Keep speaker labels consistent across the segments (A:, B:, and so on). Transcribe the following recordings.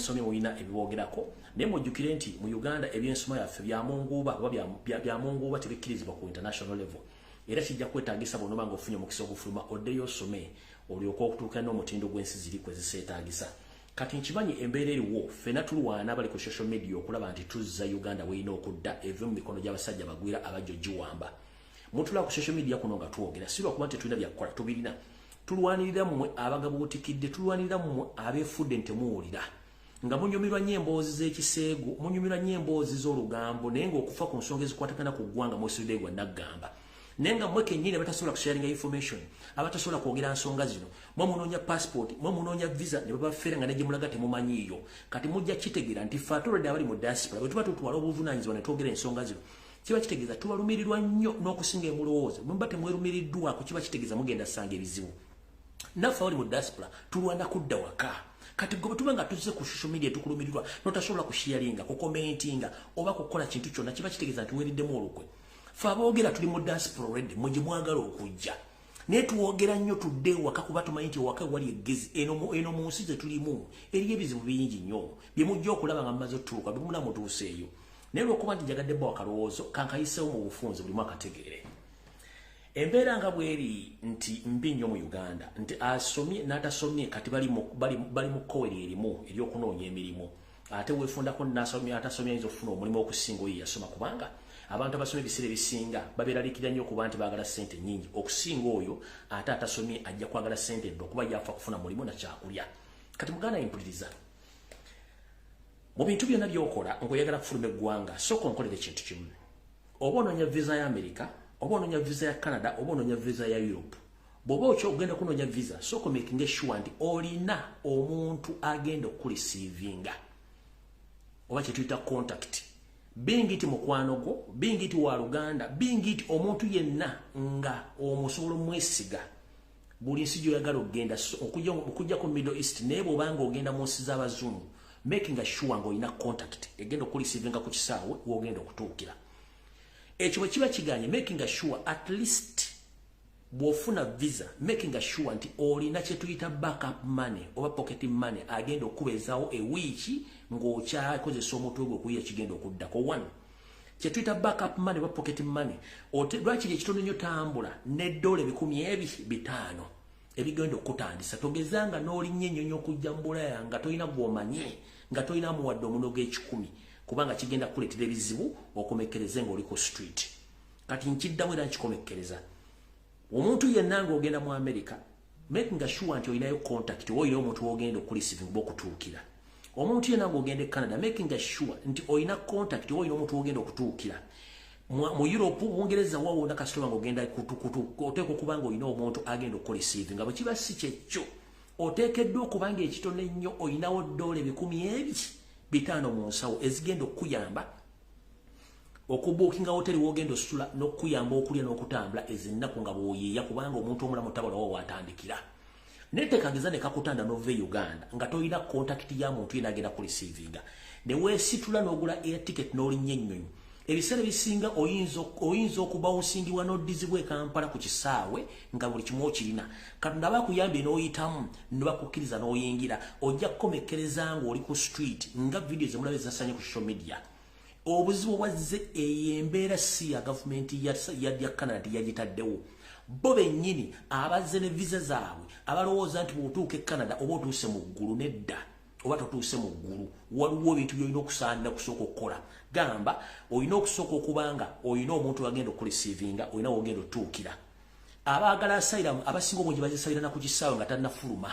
A: Abamusomye mulina ebibogerako, naye mujjukire nti mu Uganda ebyensoma yaffe byamunguuba oba byamunguuba, tebikkirizibwa ku international level. Era kijja kwetaagisa bw'onoba ng'ofunye omukisa ogufuluma, oddeyo osome olyoke okutuuka n'omutindo gw'ensi ziri kwe ziseetaagisa. Kati nkimanyi embeera eriwo, ffenna tulwana abali ku social media okulaba nti tuzza Uganda weerina okudda, eve mu mikono gy'abasajja bagwira abajja ogiwamba. Mutula ku social media kuno nga twogera si lwakuba nti tetulina byakukola, tubirina. Tulwanirira mmwe abagabuutikidde, tulwanirira mmwe abeefudde nti temuwulira, nga munyumirwa nnyo emboozi z'ekiseegu, munyumirwa nnyo emboozi z'olugambo, naye ng'okufa ku nsonga ezikwatagana ku ggwanga mwesudde gwa naggamba. Naye nga mmwe kennyini abatasobola kusharinga information, abatasobola kwogera nsonga zino, mwe munoonya passport, mwe munoonya visa ne babafeera nga ne gye mulaga temumanyiiyo. Kati mujja kitegeera nti ffe ate olwedde abali mu diaspora, bwe tuba tutwala obuvunaanyizibwa ne twogera ensonga zino, kiba kitegeeza tubalumirirwa nnyo n'okusinga emulowooza. Bwe muba temwerumiriddwako, kiba kitegeeza mugenda ssanga ebizibu. Naffe abali mu diaspora tulwana kudda waka. Kati gwe tuba nga tuzze ku social media tukulumirirwa, notasobola kusharinga, kucommentinga oba kukola kintu kyonna, kiba kitegeeza nti weeriddemu olukwe. Fe aboogera tuli mu diaspora already, mwe gye mwagala okujja, naye twogera nnyo tudde ewaka, kuba tumanyi nti ewaka ewali eggezi. Eno mu nsi ze tulimu eriyo ebizibu bingi nnyo bye mujja okulaba nga mumaze otutuuka, bwe muna mutuuseeyo. Naye lwokuba nti njagadde bba wakalowoozo kankayiseewo mu bufunze, buli mwakategeere embeera nga bweri nti mbi nnyo mu Uganda, nti asomye n'atasomye kati bali mu kkoweri erimu ery'okunoonya emirimu. Ate weefundako nasomye, atasomye ayinza okufuna omulimu okusinga oyo yasoma, kubanga abantu abasoma ebiseera ebisinga babeeraliikirira nnyo okuba nti baagala ssente nnyingi okusinga oyo ate atasomye. Ajja kwagala ssente nto okuba yafa kufuna mulimu nakyakulya. Kati muganda, impuliriza mu bintu byonna by'okola ng'oyagala kufuluma eggwanga, sooka onkolera ekintu kimu. Oba onoonya visa ya America, oba onoonya visa ya Canada, oba onoonya visa ya Europe, bw'oba okyo ogenda kunoonya visa, sooka making sure nti olina omuntu agenda okukureceivinga, oba kyetuyita contact, bingiti mukwano gwo, bingiti wa luganda, bingiti omuntu yenna nga omusobola omwesiga. Buli nsi gyoyagala okugenda okujjako Middle East, naye bw'obanga ogenda mu nsi z'abazungu, making sure nga olina contact egenda okureceivinga ku kisaawe wogenda okutuukira. Ekyo bwe kiba kiganye, making sure at least bw'ofuna visa, making sure nti olina kye tuyita backup money oba pocket money agenda okubeezaawo ewiiki ng'okyakozesa omutwe gwe okuyiya kigenda okuddako. One, kye tuyita backup money oba pocket money, lwakiri ekitono nnyo, tambula n'eddoola 2500 ebigenda okutandisa. Togezanga n'olinnya ennyonyi okujja mu Bulaya nga tolina gw'omanye, nga tolina muwadde omuno g'ekikumi, kubanga kigenda kukuleetera ebizibu okomekkereze ng'oli ku street. Kati nkiddamu era nkikomekkereza, omuntu yenna ng'ogenda mu America, making sure nti olinayo contact oba olina omuntu wogenda okureceivinga oba okutuukira. Omuntu yenna ng'ogenda e Canada, making sure nti olina contact oba olina omuntu wogenda okutuukira. Mu Europe, Bungereza, wawona kasitoma ng'ogenda oteekwa okuba nga olina omuntu agenda okureceivinga. Bwe kiba si kyekyo, oteekeddwa okuba nga ekitono ennyo olinawo ddoola 2500 mu nsawo ezigenda okukuyamba okubookinga hoteri wogenda osula n'okuyamba okulya n'okutambula ezennaku nga bw'oyeeya, kubanga omuntu omulamu tabalawo watandikira. Naye tekageza ne kakutanda n'ova e Uganda nga tolina contact ya muntu yena agenda kureceivinga, ne weesitula n'ogula air ticket n'olinnya ennyonyi, ebiseera ebisinga oyinza okubawusingibwa n'oddizibwa e Kampala ku kisaawe nga buli kimu okirina. Katonda aba akuyambye n'oyitamu ne bakukkiriza n'oyingira, ojja kukomekkereza ng'oli ku street nga vidiyo zemulaba ezasanye ku social media. Obuzibu bwazze eyo embeera si ya gavumenti ya Canada tiyagitaddewo, bo bennyini abazze ne visa zaabwe abalowooza nti bw'otuuka e Canada oba otuuse mu ggulu. Nedda, oba totuuse mu ggulu. Waliwo ebintu byolina okusaanira okusooka okukola. Gamba olina okusooka okubanga olina omuntu agenda okureceivinga, olina wogenda otuukira. Abaagala asylum abasinga obungi bazisabira na ku kisaawe nga tannafuluma.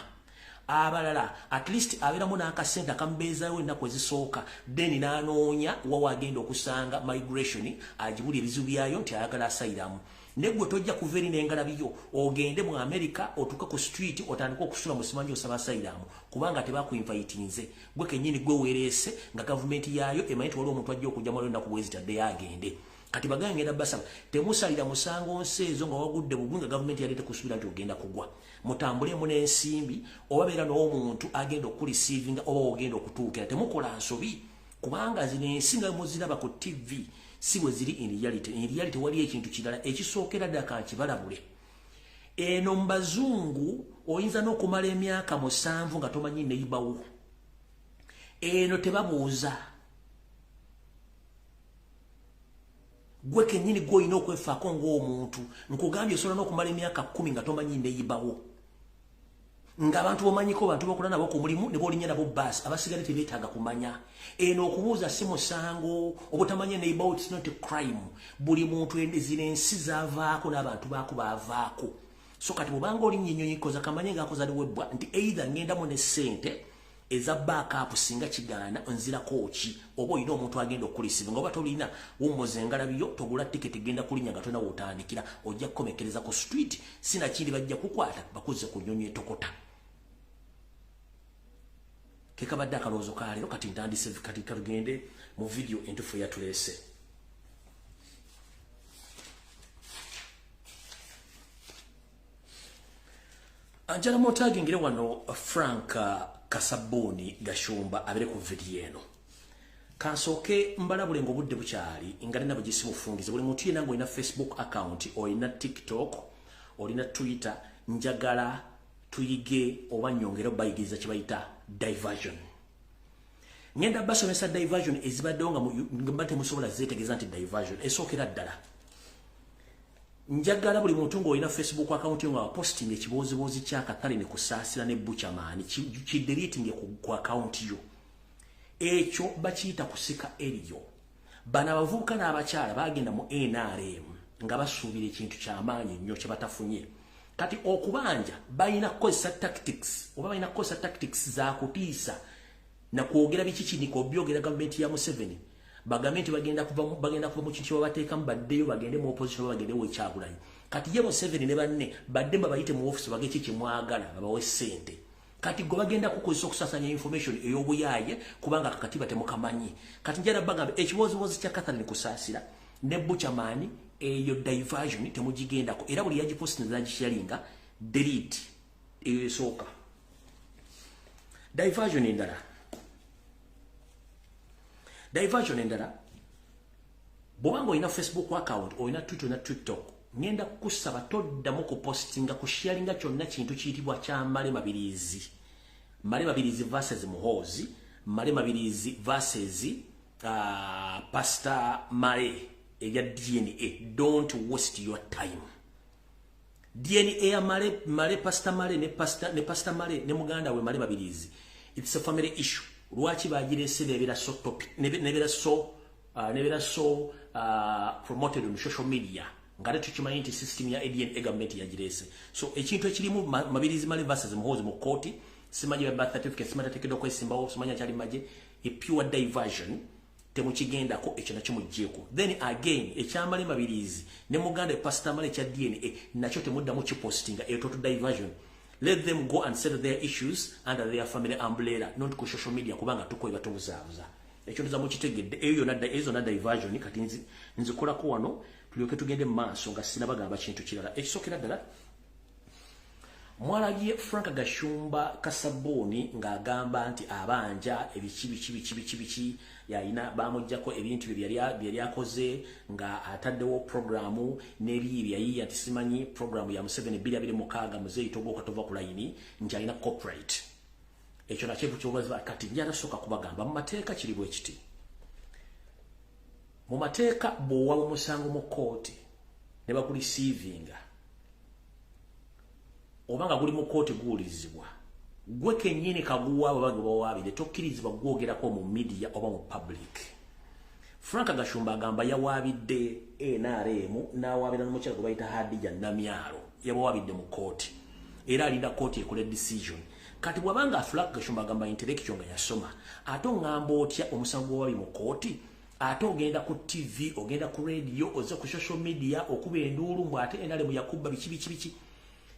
A: Abalala at least abeeramu n'akasente akamubeezaawo ennaku ezisooka, then n'anoonya wawa agenda okusanga migration agibuli ebizibu byayo nti ayagala asylum. Naye gwe tojja kuva eri n'engalabiyo ogende mu America, otuuke ku street otandike okusula mu simanyi osaba asylum, kubanga tebakuinvitinze. Gwe kennyini gwe weereese nga gavumenti yaayo emanyi nti waliwo omuntu ajja okujja mu ennaku bwezitaddeyo agende. Kati bagange, ngenda basaba temusalira musango nsi ezo nga wagudde bugwi nga gavumenti yali tekusuubira nti ogenda kugwa. Mutambulemu n'ensimbi oba beera n'omuntu agenda okureceivinga oba ogenda okutuukira. Temukola nsobi, kubanga zino ensi nga muziraba ku TV si bwe ziri in reality. In reality wali ekintu kirala. Ekisookera ddala, kankibalabule, eno mu bazungu oyinza n'okumala emyaka 7 nga tomanyi neighbour wo. Eno tebabuuza. Gwe kennyini gw'olina okwefaako ng'omuntu. Nkugambye osobola n'okumala emyaka 10 nga tomanyi nneeyibawo. Ng'abantu b'omanyiko, bantu b'okola nabo ku mulimu ne b'olinnya nabo baasi, abasigale tebeetaaga kumanya. Eno okubuuza si musango, obutamanya neighbor it's not a crime. Buli muntu zino ensi zaavaako n'abantu baako baavaako. So kati bw'obanga olinnya ennyonyi koza kamanye ng'akoza liwebbwa nti either ngendamu ne ssente eza backup singa kigaana nzirako ki, oba olina omuntu agenda okukulisibwa nga oba tolina wummuza engalabi yo, togula tiketi genda kulinnya nga tolina w'otandikira, ojja kukomekereza ku street, sinakindi bajja kukwata bakuzze ku nnyonyi etokota. Kekabadde akalowoozo ka leero. Kati ntandise, kati katugende mu vidiyo entuufu eyatuleese. Njala mutagingire wano Frank Kasabuni Gashumba abere ku vidiyo eno. Kansooke mbalabule ng'obudde bukyali, nga nina bugisi bufungize. Buli muntu yenna ng'olina Facebook account, olina TikTok, olina Twitter, njagala tuyige oba nnyongere obayigiriza kye bayita diversion. Ngenda basomesa diversion ezibaddewo nga mba temusobola zeetegeeza nti diversion. Esookera ddala, njagala buli muntu ng'olina Facebook account yo nga waposting ekibooziboozi kya Katale ne Kusaasira ne Buchaman, kideleting ku account yo. Ekyo bakiyita kusika eriyo. Bano abavubuka n'abakyala bagenda mu NRM nga basuubira ekintu kyamaanyi nnyo kye batafunye. Kati okubanja balina kukozesa tactics, oba balina kukozesa tactics za kutiisa na kwogera biki kiniko byogera gavumenti ya Museveni. Bagambe nti bagenda kuva mu kintu kye babateekamu, baddeyo bagende mu opposition oba bagende wekyagulanyi. Kati ye Museveni ne banne badde babayite mu office bage ki kyemwagala, babawe ssente. Kati gwe bagenda kukozesa okusaasaanya information ey'obuyaaye kubanga akakatiba temukamanyi. Kati njala bagambe ekibooziboozi kya Catherine Kusaasira ne Buchaman, eyo diversion temugigendako, era buli yagipostinze nagisharinga delete. Eyo esooka. Diversion endala, diversion endala, bw'obanga olina Facebook account, olina Twitter, olina TikTok, ngenda kukusaba toddamu kupostinga, kusharinga kyonna kintu kiyitibwa kya Male Mabirizi. Male Mabirizi versus Muhoozi, Male Mabirizi versus Pastor Male erya DNA. Don't waste your time. DNA ya Male, Male Pastor Male ne Pastor Male ne muganda we Male Mabirizi, it's a family issue. Lwaki bagirese nebeera so topic, nebeera so promoted on social media nga ate tukimanyi nti system ya ADN government yagirese? So ekintu ekirimu Mabirizi Male versus Muhoozi mu kooti, simanyi ya birth certificate, simanyi ateekeddwa okwesimbawo, simanyi akyali magye, a pure diversion, temukigendako, ekyo nakyo muggyeko. Then again, ekyamale Mabirizi ne muganda Pastor Male ekya DNA nakyo temuddamu kipostinga. Eyo total diversion. Let them go and settle their issues under their family umbrella, not ku social media, kubanga tukoye batubuzaabuza. Ekyo ndoza mukitegedde. Eyo yonna, ezo zonna diversion. Kati nzikolako wano tulyoke tugende mu maaso nga sinabagamba kintu kirala. Ekisookera ddala, mwalabye Frank Gashumba Kasabuni ng'agamba nti abanja ebiki biki biki biki biki, yalina bamuggyako ebintu bye byali akoze nga ataddewo programu n'ebiyi byayiya nti simanyi programu ya Museveni 2026 muzeeyi togooka tova ku layini, nti alina copyright. Ekyo nakyo kyobaza. Kati njala sooka kubagamba mu mateeka kiri bwe kiti. Mu mateeka, bw'owaba omusango mu kooti ne bakureceivinga oba nga guli mu kooti guwulirizibwa, gwe kennyini kaguwaabo oba gebawaabire tokkirizibwa gwogerako mu media oba mu public. Frank Gashumba agamba yawaabidde NRM n'awaabira n'omukyala gwe bayita Hadija Namyalo, yabawaabidde mu kooti era alinda kooti ekola decision. Kati bw'abanga Frank Gashumba agamba intellectual nga yasoma, ate oŋŋamba otya omusango gwewaabye mu kooti ate ogenda ku TV, ogenda ku radio, oze ku social media okuba enduulu mbw ate NRM yakubba biki biki biki?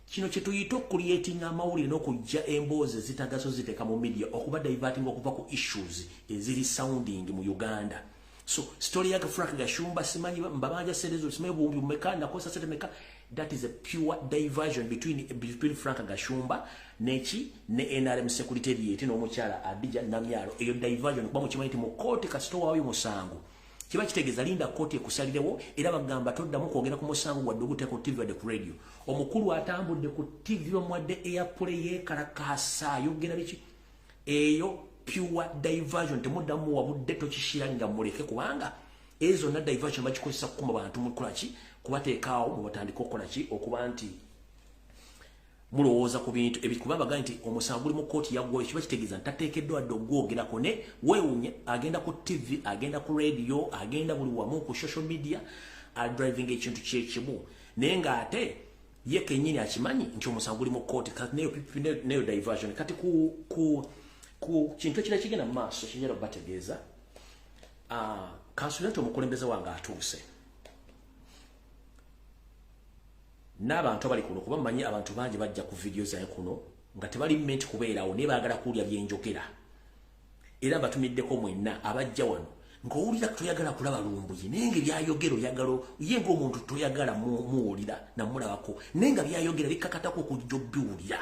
A: Kino kye tuyita okucreatinga amawulire n'okujja emboozi ezitagaso ziteeka mu media okuba diverting okuva ku issues eziri sounding mu Uganda. So story yake Frank Gashumba, simanyi mbabanja sente, simanyi buwumbi bumeka, nakosa sente meka, that is a pure diversion between Frank Gashumba neki ne NRM secretariat n'omukyala Adija Namyalo. Eyo diversion kuba mukimanyi nti mu kooti kasita waayo musango kiba kitegeeza linda kooti ekusalirewo, era bagamba toddamu kwogera ku musango wadde oguteeka ku TV wadde ku radio. Omukulu atambudde ku TV, bamuwadde airplay, yeekalakaasa, ayogera biki. Eyo Pure diversion, temuddamu wabudde, tokisharinga, muleke, kubanga ezo na diversion bakikozesa kukuma bantu mukola ki, kubateekaawo mubatandika okukola ki, okuba nti mulowooza ku bintu ebikuba baga nti omusango guli mu kkooti yaggwayo. Kiba kitegeeza nti tateekeddwa dde ogwogerako. Ne weewuunye agenda ku TV, agenda ku radio, agenda buli wamu ku social media, adriving ekintu kyekimu, naye ng'ate ye kennyini akimanyi nti omusango guli mu kkooti. Kati neyo diversion. Kati ku kintu ekirala kigenda mu maaso kinyera bategeeza, kansuubira nti omukulembeze wange atuuse n'abantu abali kuno, kuba mmanyi abantu bangi bajja ku vidiyo zange kuno nga tebali meant kubeerawo, naye baagala kuwulira byenjogera. Era mbatumiddeko mwenna abajja wano ng'owulira toyagala kulaba Lumbuye, naye nga byayogera oyagala ye ng'omuntu toyagala muwulira namulabako, naye nga byayogera bikakatako okujja obbiwulira,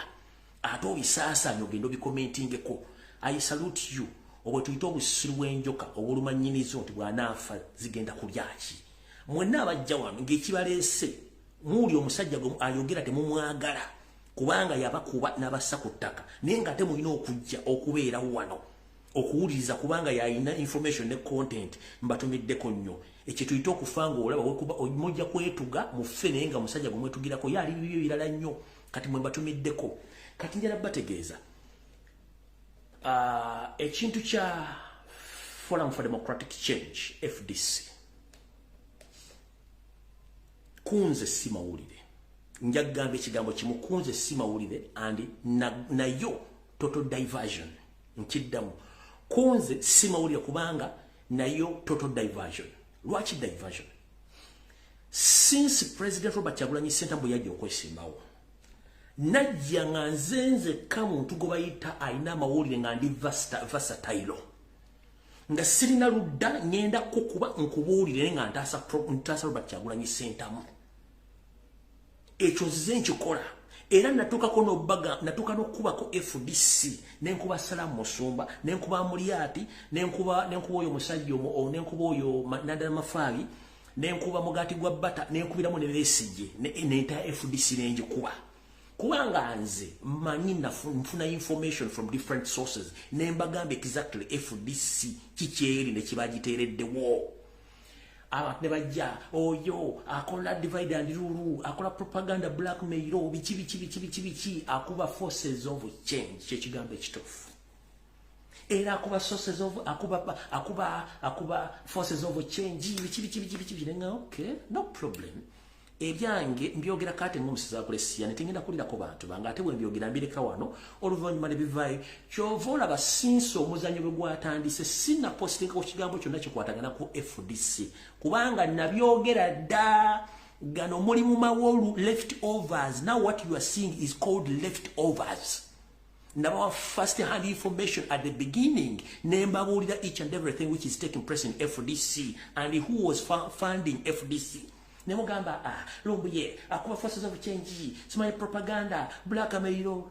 A: ate obisaasaanya ogenda obikomentingeko. I salute you. Obwe tuyita obusiru bw'enjoka obuluma nnyinizo nti bw'anaafa zigenda kulyaki. Mwenna abajja wano ng'ekibaleese muuli omusajja gwe ayogera temumwagala kubanga yabakuba n'abassa ku ttaka, naye nga ate mulina okujja okubeerawo wano okuwuliriza kubanga yalina information ne content. Mbatumiddeko nnyo. Ekyo tuyita okufa ng'olaba mujja kwetuga mufe, naye nga musajja gwe mwetugirako ye ali bibyo birala nnyo. Kati mwe mbatumiddeko. Kati njala bategeeza ekintu kya Forum for Democratic Change, FDC. Kunze si mawulire, njagamba ekigambo kimu, kunze si mawulire and nayo total diversion. Nkiddamu, kunze si mawulire kubanga nayo total diversion. Lwaki diversion? Since President Robert Kyagulanyi Ssentamu yajja okwesimbawo, najja nga nze nzekka muntu gwe bayita alina amawulire, nga ndi versatile, nga sirina ludda, ngenda kukuba nkubuulire nga ntaasa Robert Kyagulanyi Ssentamu. Ekyo nzize nkikola era natuukako n'obbaga, natuuka n'okukubako FDC, nenkuba Salamu Musumba, nenkuba Mulyati, nenkuba oyo omusajja, nenkuba oyo Nandala Mafaabi, nenkuba Mugaati gwa Bata, nenkubiramu ne Besigye, nenta FDC nenjikuba, kubanga nze mmanyi nfuna information from different sources, nembagamba exactly FDC kikyeri nekibagiteereddewo. Abantu ne bajja, oyo akola divide and rule, akola propaganda, blackmail, biki biki biki biki biki, akuba forces of change. Kyekigambo ekituufu era akuba sources of akuba forces of change, biki biki biki biki biki. Nga okay, no problem, ebyange mbyogera kate ng'omusiza akulesiya netingenda kulirako bantu bange, ate bwe mbyogera mbireka wano, oluvannyuma ne bivaayo. Kyova olaba since omuzannyo bwe gwatandise sinnapostinga ku kigambo kyonna kikwatagana ku FDC, kubanga nabyogera dda. Gano muli mu mawolu, left overs. Now what you are seeing is called left overs. Nabawa first hand information at the beginning, nembabuulira each and everything which is taking place in FDC and who was funding FDC. Nemugamba, "Ah, Lumbuye akuba forces of change, simanyi propaganda, blackmail."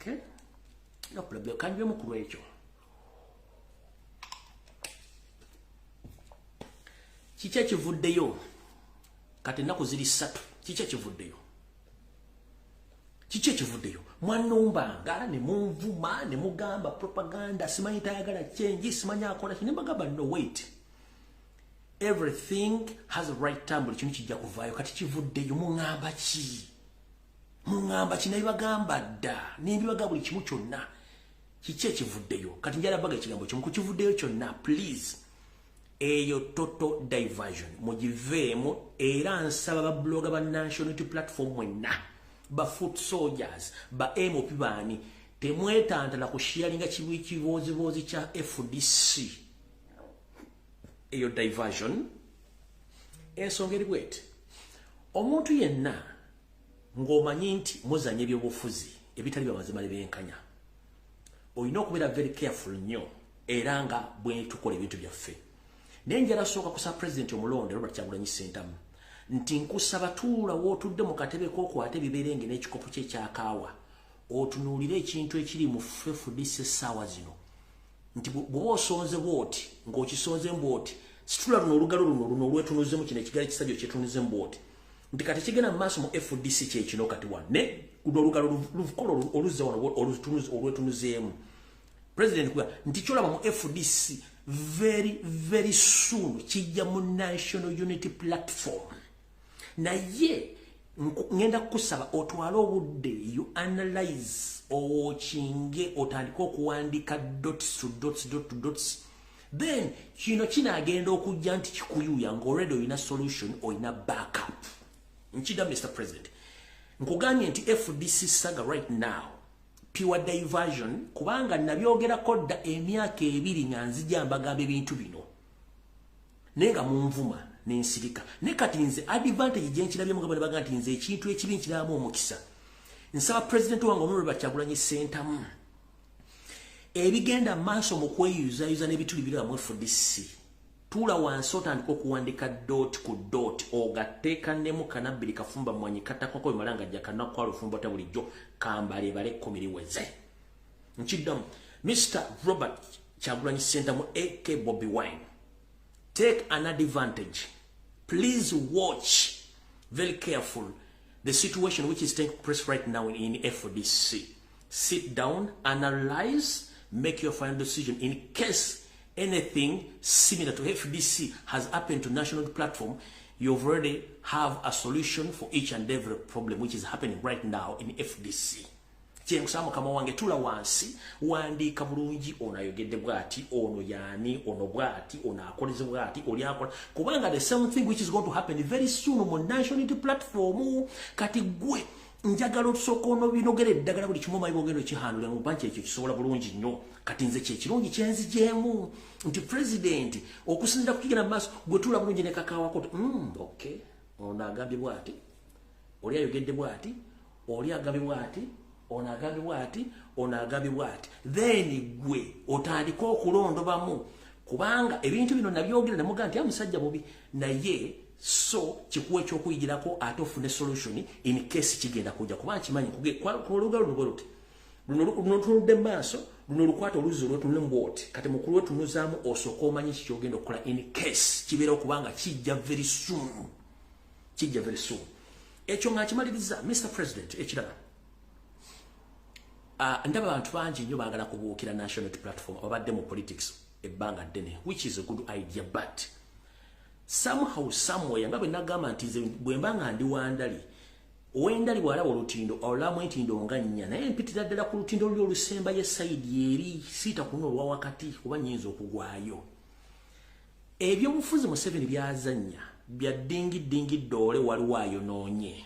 A: Okay, no problem, kanjwe mukulu ekyo. Kiki ekivuddeyo kati? Ennaku ziri 3. Kiki ekivuddeyo? Kiki ekivuddeyo? Mwanumbanga ne munvuma ne mugamba propaganda, simanyi tayagala change, simanyi akola ki. Ne mbagamba, "No, wait, everything has a right time, buli kintu kijja kuvaayo." Kati kivuddeyo, muŋŋamba ki? Muŋŋamba ki? Nabibagamba dda, nembibaga buli kimu kyonna. Kiki ekivuddeyo kati? Njala baga ekigambo kimu ku kivuddeyo kyonna. Please, eyo total diversion mugiveemu. Era nsaba ba blogger ba National Unity Platform mwenna, ba foot soldiers, ba MOP, baani, temwetantala kusharinga kibooziboozi kya FDC. Eyo diversion. Ensonga eri bweti: omuntu yenna ng'omanyi nti muzanya ebyobufuzi ebitali byamazima benkanya, olina okubeera very careful nnyo. Era nga bwe tukola ebintu byaffe, naye njala sooka kusaba Pulezidenti omulonde Robert Kyagulanyi Ssentamu nti nkusaba tuula wootudde mu katebe k'okwate ebiberenge n'ekikopo kye ekyakaawa, otunuulire ekintu ekiri mu FDC essaawa zino, nti bw'oba osonze bw'oti ng'okisonze bw'oti, situla luno olugalo luno olwetunuzemu kino ekigalo ekisajja okyetunuzemu bw'oti, nti kati kigenda mu maaso mu FDC kyekino kati wano, ne luno olugalo lukola oluzza wano olwetunuzeemu. President kuga nti kyolaba mu FDC, very very soon kijja mu National Unity Platform. Naye ngenda kusaba otwale obudde, you analyze, okinge, otandike okuwandika dots to dots, dot to dots. Then kino kinaagenda okujja nti kikuyuya nga already olina solution, olina backup. Nkida, Mr President, nkugambye nti FDC saga right now pure diversion, kubanga nabyogerako dda emyaka 2 nga nzija mbagamba ebintu bino, naye nga munvuma nensirika. Ne kati nze advantage gye nkirabye, mugamba ne bagamba nti nze ekintu ekibi nkirabamu omukisa. Nsaba president wange omulwe Kyagulanyi Ssentamu, ebigenda maaso mu kweyuzayuza n'ebituli biri mu FDC, tuula wansi otandika okuwandika dot ku dot, ogateeka nemu kanabbiri kafumba mwanyi katakoko bimala nga jja kanakwa olufumbo ta bulijjo kambale bale 10 liweze. Nkiddamu, Mr Robert Kyagulanyi Ssentamu aka Bobi Wine, take an advantage. Please watch very careful the situation which is taking place right now in FDC. Sit down, analyze, make your final decision in case anything similar to FDC has happened to national platform. You already have a solution for each and every problem which is happening right now in FDC. Kyenkusaba, mukama wange, tula wansi, wandiika bulungi, ono ayogedde bwati, ono yaani, ono bwati, ono akoleze bwati, oli akola, kubanga the same thing which is going to happen very soon mu National Unity Platform. Kati gwe njagala otusooka ono binogera eddagala, buli kimu omanyi bwogenda okihandulira mu banki, ekyo kisobola bulungi nnyo. Kati nze kyekirungi kyenzigyemu nti president okusinzira kukigenda mu maaso, gwe tuula bulungi ne kakawako, okay, ono agambye bwati, oli ayogedde bwati, oli agambye bwati, ono agambye bwati, ono agambye bwati, then gwe otandike okulondobamu, kubanga ebintu bino nabyogera nemugaa nti amusajja bubi, naye so kikuwa ekyokuyigirako ate ofune solution in case kigenda kujja, kuba nkimanyi olugalo luno bwe luti, luno lutunudde mu maaso, luno lukwata oluzzi olwetunule bwoti. Kati mukulu wetunuzaamu, osooka omanye ki kyogenda okukola in case kibeera, okubanga kijja very soon, kijja very soon. Ekyo nga nkimaliriza, Mr President, ekirala, ndaba abantu bangi nnyo baagala kubuukira National Platform, ababadde mu politics ebbanga ddene, which is a good idea, but somehow, somewhere, nga bwe nagamba nti nze bwe mba nga ndi wandali, ow'endali bw'alaba olutindo olulamu entindo nga nnya, naye mpitira ddala ku lutindo luli olusembayo esayidi eri, siita kuno olwa wakati, kuba nnyinza okugwayo. Ebyobufuzi Museveni byazannya bya dingi dingi ddoole, waliwo ayonoonye.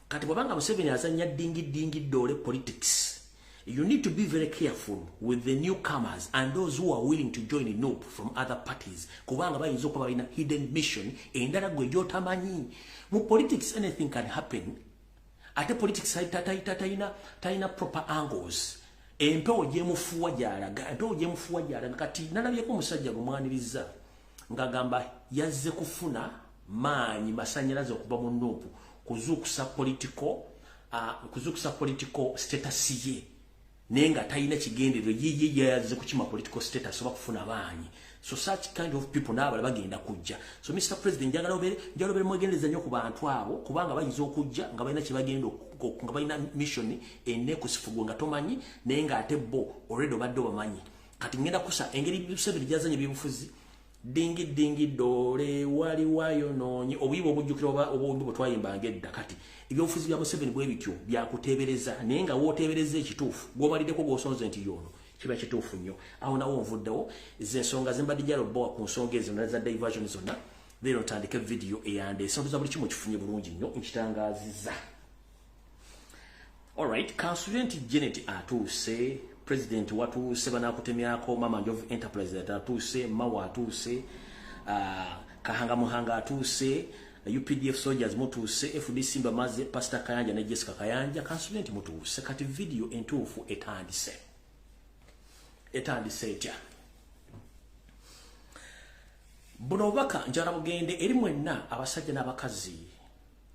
A: Kati bw'abanga Museveni azannya dingi dingi ddoole politics, you need to be very careful with the newcomers and those who are willing to join NUP from other parties, kubanga bayinza okuba balina hidden mission endala gwe gy'otamanyi. Mu politics anything can happen, ate politics talina proper angles. Empewo gyemufuuwa gyalaga, empewo gyemufuuwa gyalaga. Kati nalabyeko omusajja gwe mwaniriza ng'agamba yazze kufuna maanyi masanyalaze okuva mu NUP kuzuukusa political status ye, naye nga talina kigenderero yiye, yazze kukima political status oba kufuna maanyi. So such kind of people n'abalala bagenda kujja. So Mr President, njagala obeere mwegendereza nnyo ku bantu abo, kubanga bayinza okujja nga balina kyebagenda, nga balina mission enekusifu nga tomanyi, naye ng'ate bo already obadde obamanyi. Kati ngenda kusa engeri Museveni gyazanya ebyobufuzi, dingi dingi dole, wali wayonoonye obuyiba, obujjukira oba obuwumbi bwe twayimbanga edda. Kati ebyobufuzi bya Museveni bwe bityo, byakuteebereza, naye nga wooteebereza ekituufu gw'omaliddeko gw'osonze nti yono kiba kituufu nnyo. Awo nawo nvuddewo ensonga zembadde jalo bowa ku nsonga ezo za diversion zonna. Leero ntandike vidiyo eyandeese, ntuza buli kimu kifunye bulungi nnyo, nkitangaazizza. Alright, kansubire nti Janet atuuse, president watuuse, banakutemyako Mama Njovu Enterprise atuuse, Mawa atuuse, Kahanga Muhanga atuuse, UPDF soldiers mutuuse, FDC mbamaze, Pastor Kayanja ne Jessica Kayanja, kansubire nti mutuuse. Kati vidiyo entuufu etandise, etandise etya? Buno obubaka njala bugende eri mwenna abasajja n'abakazi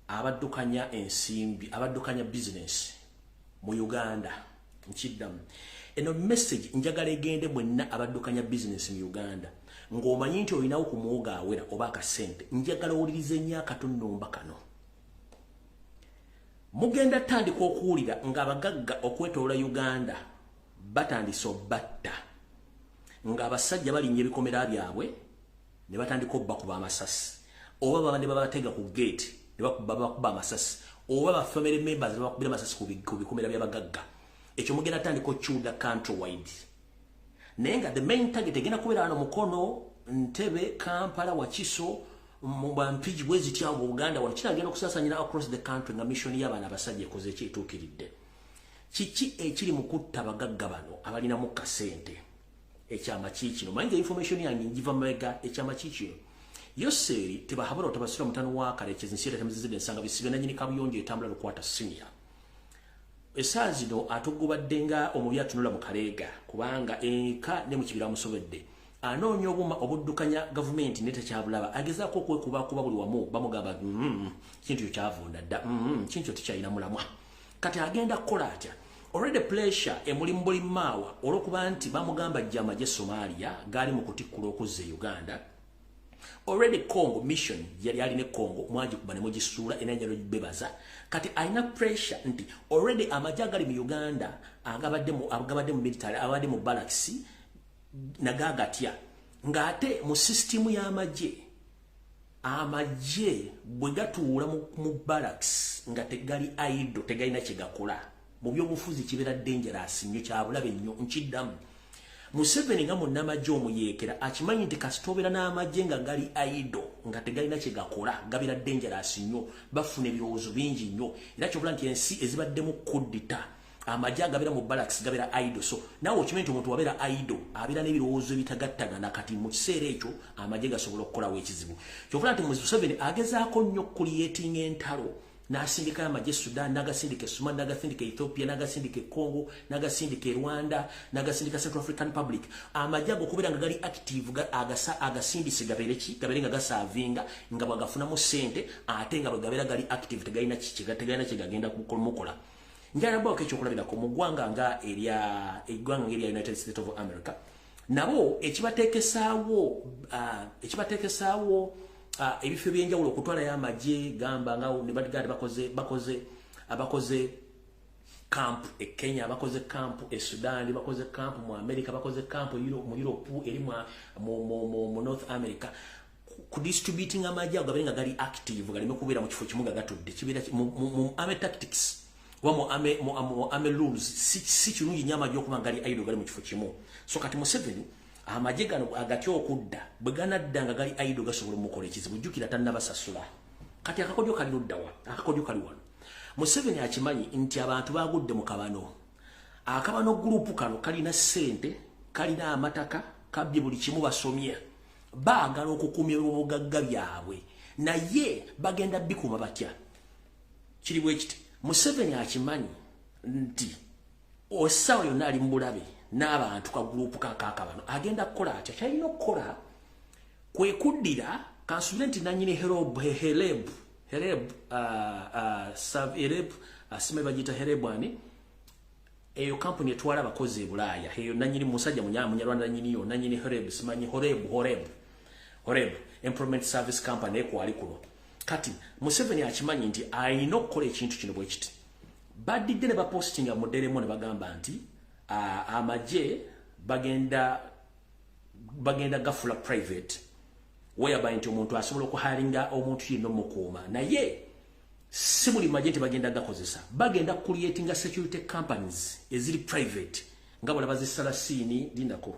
A: abaddukanya ensimbi, abaddukanya bizinesi mu Uganda. Nkiddamu, eno message njagala egende mwenna abaddukanya bizinesi mu Uganda, ng'omanyi nti olinawo ku muwogo awera oba akasente. Njagala owulirize ennyo akatunumba kano. Mugenda tandika okuwulira ng'abagagga okwetoola Uganda Batandise obbatta ng'abasajja balinnya ebikomera byabwe ne batandika obbakuba amasasi, oba baba ne babatega ku gate ne bakuba amasasi, oba ba family members ne bakubira amasasi ku bikomera by'abagagga. Ekyo mugenda tandika okukiwulira country wide, naye nga the main target egenda kubeera wano Mukono, Ntebe, Kampala, Wakiso, Mpigi, bwe zitya mu Buganda wano. Kinagenda okusaasanyira across the country nga mission y'abaana abasajja ekoze ki? Etuukiridde. Kiki ekiri mu kutta abagagga bano abalinamu kasente? Ekyama kiikino. Manyi information yange ngiva mabega. Ekyama kiikino. Yoseeri Tebahabula otabasira mutano wa Kalekezi nsiera temuzizidde ensanga bisibe nanyini kabuyonjo etambula lukwata senior. Essaawa zino atugubadde nga omubi atunula mu kaleega, kubanga eka ne mu kibira amusobedde. Anoonya obuuma obuddukanya gavumenti naye tekyabulaba. Agezaako okwekubakuba buli wamu, bamugamba kintu kyo kyavunda dda, kintu kyo tekyalina mulamwa. Kati agenda kukola atya? Already pressure emuli mu buli maawa olw'okuba nti bamugamba ajja amagye Somalia gaali mu kutikkula okuzza e Uganda. Already Congo mission yali alina e Congo mwagikuba ne mugisuula enenjalo bebaza. Kati alina pressure nti already amagye agali mu Uganda agabadde mu military, abadde mu barracks, nagagatya ng'ate mu sisitimu y'amagye, amagye bwe gatuula mu barracks nga tegali idle, tegalina kye gakola mu byobufuzi, kibeera dangerous nnyo, kyabulabe nnyo. Nkiddamu, Museveni nga munnamagye omuyeekera akimanyi nti kasita obeera n'amagye nga gali idle, nga tegalina kye gakola, gabeera dangerous nnyo, bafuna ebirowoozo bingi nnyo. Era kyobula nti ensi ezibaddemu kuddita, amagye agabeera mu barracks gabeera idle. So naawe okimanyi nti omuntu wabeera idle abeera n'ebirowoozo ebitagattagana. Kati mu kiseera ekyo amagye gasobola okukolawo ekizibu. Kyovula nti Museveni agezaako nnyo okucreatinga entalo, n'asindikayo amagye Sudan, n'agasindika e Somalia, n'agasindika Ethiopia, n'agasindika e Congo, n'agasindika e Rwanda, n'agasindika Central African Republic. Amagye ago okubeera nga gali active, agasindise gabeere ki? Gabeere nga gaservinga, nga bwagafunamu ssente, ate nga bwe gabeera gali active tegalina kyegagenda kumukola. Njala bwako ekyokulabirako mu ggwanga nga erya eggwanga ng'erya United States of America, nabo ekibateekesaawo ebifo ebyenjawulo okutwalayo amagye, gamba nga ne badigaadi bakoze camp e Kenya, bakoze camp e Sudan, bakoze camp mu America, bakoze camp mu Europe, eri mu North America, ku distributing amagye ago gabeere nga gali active, galeme kubeera mu kifo kimu nga gatudde. Kibeera mu army tactics oba mu army rules si kirungi nnyo amagye okuba nga gali idle, gali mu kifo kimu. So kati Museveni amagye gano agatya okudda. Bwe ganadda nga gali idle, gasobola omukola ekizibu. Jjukira tannabasasula. Kati akakodyo kali luddawa? Akakodyo kali wano. Museveni akimanyi nti abantu bagudde mu kabano. Akabano group kano kalina ssente, kalina amataka, kabbye buli kimu, basomye, baagala okukuuma ebyobugagga byabwe. Naye bagenda bikuuma batya? Kiri bwe kiti: Museveni akimanyi nti osaawa yonna ali mu bulabe n'abantu ka group kakakabano. Agenda kukola atya? Kyalina okukola kwe kuddira, kansubire nti nanyini Herob, Heleb, simanyi bagiyita Heleb ani, eyo kampuni etwala abakozi e Bulaaya. Eyo nanyini musajja Munyarwanda, nanyiniyo, nanyini Heleb, simanyi Horeb, Horeb Employment Service Company ekwali kuno. Kati Museveni akimanyi nti alina okukola ekintu kino bwe kiti. Badidde ne bapostinga mu dderemo ne bagamba nti amagye bagenda gafula private, whereby nti omuntu asobola okuhiringa omuntu yenna omukuuma. Naye si buli magye nti bagenda gakozesa. Bagenda creatinga security companies eziri private nga bwalaba zisalasiini. Lindako,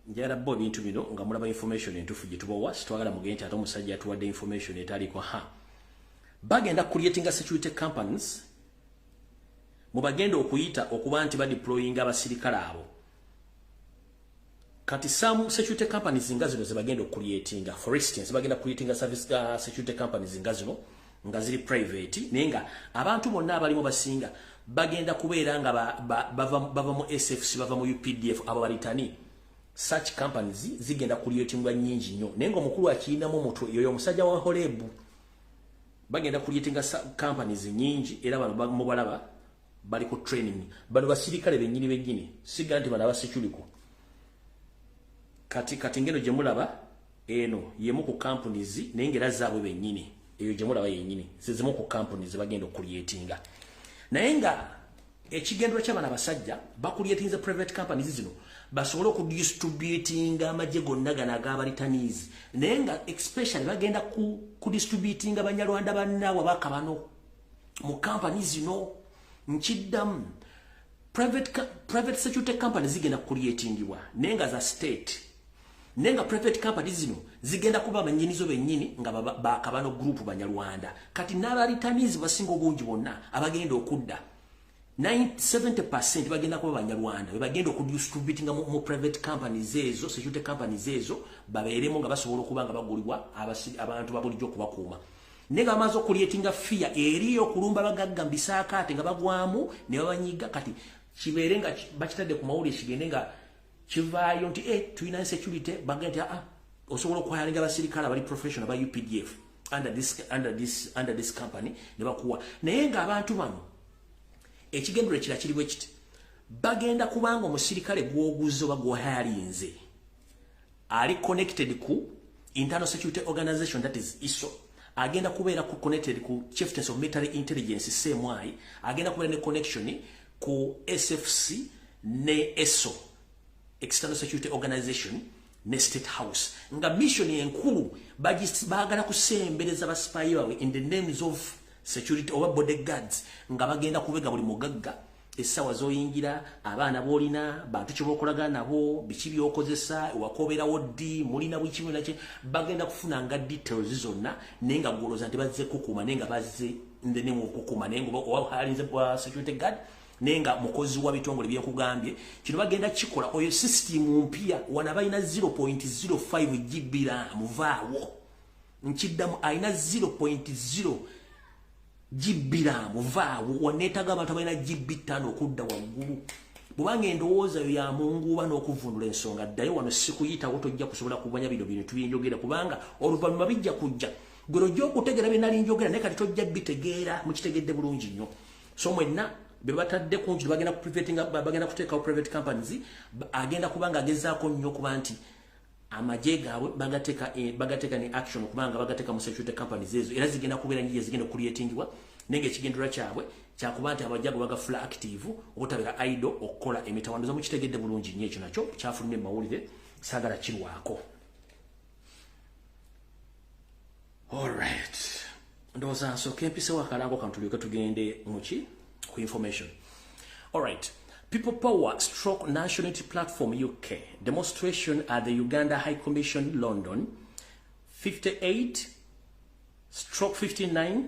A: njagala bo ebintu bino nga mulaba information entuufu gye tubawa. Sitwagala mugende nti ate omusajja atuwadde information etaliko. Ha, bagenda creatinga security companies mubagenda okuyita okuba nti badeployinga abasirikale abo. Kati some security companies nga zino zebagenda okucreatinga, for instance bagenda creatinga service security companies nga zino nga ziri private, naye nga abantu bonna abalimu basinga bagenda kubeera nga bava mu SFC, bava mu UPDF, abo balitani. Such companies zigenda creatingwa nyingi nnyo, naye nga omukulu akiyinamu omutwe yoyo omusajja wa Horebu. Bagenda creatinga companies nyingi, era bano mubalaba bali ku training. Bano basirikale bennyini bennyini, siga nti bano abasecurity. Kati ngeno gye mulaba eno yemu ku companies, naye ngera zaabwe bennyini. Eyo gye mulaba yennyini zezimu ku companies bagenda okucreatinga. Naye nga ekigendero ky'abana abasajja bacreatinze private companies zino basobole okudistributinga amagye gonna gano ag'abareturnees, naye nga especially bagenda kudistributinga Banyarwanda bannaabwe abakabano mu kampani zino. Nkiddamu, private security company zigenda kucreatingibwa, naye nga za state, naye nga private company zino zigenda kuba bannyinizo bennyini nga bakabano group Banyarwanda. Kati n'abareturnees basinga obungi bonna abagenda okudda, 70% bagenda kuba Banyarwanda bebagenda okudistributinga mu private companies ezo, security companies ezo, babeeremu nga basobola okuba nga bagulibwa abantu babulijjo okubakuuma. Naye nga bamaze okucreatinga fear eri okulumba bagagga mu bisaakaate nga bagwamu ne babanyiga. Kati kibeere nga bakitadde ku mawulire, kigende nga kivaayo nti tulina insecurity, bagenda nti osobola okuhiringa abasirikale abali professional ba UPDF under this company ne bakuwa. Naye ng'abantu bano ekigendero ekira kiri bwe kiti: bagenda kubanga omusirikale gw'oguze oba gw'ohirinze ali connected ku internal security organization, that is ISO, agenda kubeera ku connected ku Chieftaincy of Military Intelligence, CMI, agenda kubeera ne connection ku SFC ne ESO, External Security Organization, ne State House, nga mission enkulu baagala kusembereza basipayi baabwe in the names of security oba bodyguards, nga bagenda kubega buli mugagga essaawa z'oyingira, abaana b'olina, bantu kye bookolagana nabo, biki by'okozesa, wakobeerawo ddi, mulina buli naki. Bagenda kufunanga details zonna, naye nga gwolooza nti bazze kukuuma, naye nga bazze in the name of kukuuma, naye nga oba alinze security guard, naye nga mukozi wa bitongole byekugambye. Kino bagenda kikola oyo system mpya. Wana balina 0.05 GB muvaawo. Nkiddamu, alina 0.0 GB muvaawo. Waneetaga abantu abalina GB 5 okudda waggulu. Bwubanga endowooza yo yamunguuba n'okuvundula ensonga, ddayo wano, sikuyitawo, tojja kusobola kumanya bino bintu byenjogera, kubanga oluvannyuma bijja kujja gwe ojja okutegeera bye nali njogera, naye kati tojja bitegeera. Mukitegedde bulungi nnyo. So mwenna be batadde kungi bagenda bagenda kuteekawo private companies, agenda kubanga agezaako nnyo okuba nti amagye gaabwe bagateeka ne action, kubanga bagateeka mu security companies ezo, era zigenda kubeera nyiye zigenda okucreatingibwa, naye nga ekigendererwa kyabwe kyakuba nti amagye ago bagafula active obutabeera idle okukola emitawandizo. Mukitegedde bulungi nnyo. Ekyo nakyo kyafulumye mu mawulire, saagala kirwako. Alright, ndowooza nsooke mpisewo akalango kano, tulyoke tugende muki ku information. Alright. People Power stroke National Unity Platform UK demonstration at the Uganda High Commission, London, 58/59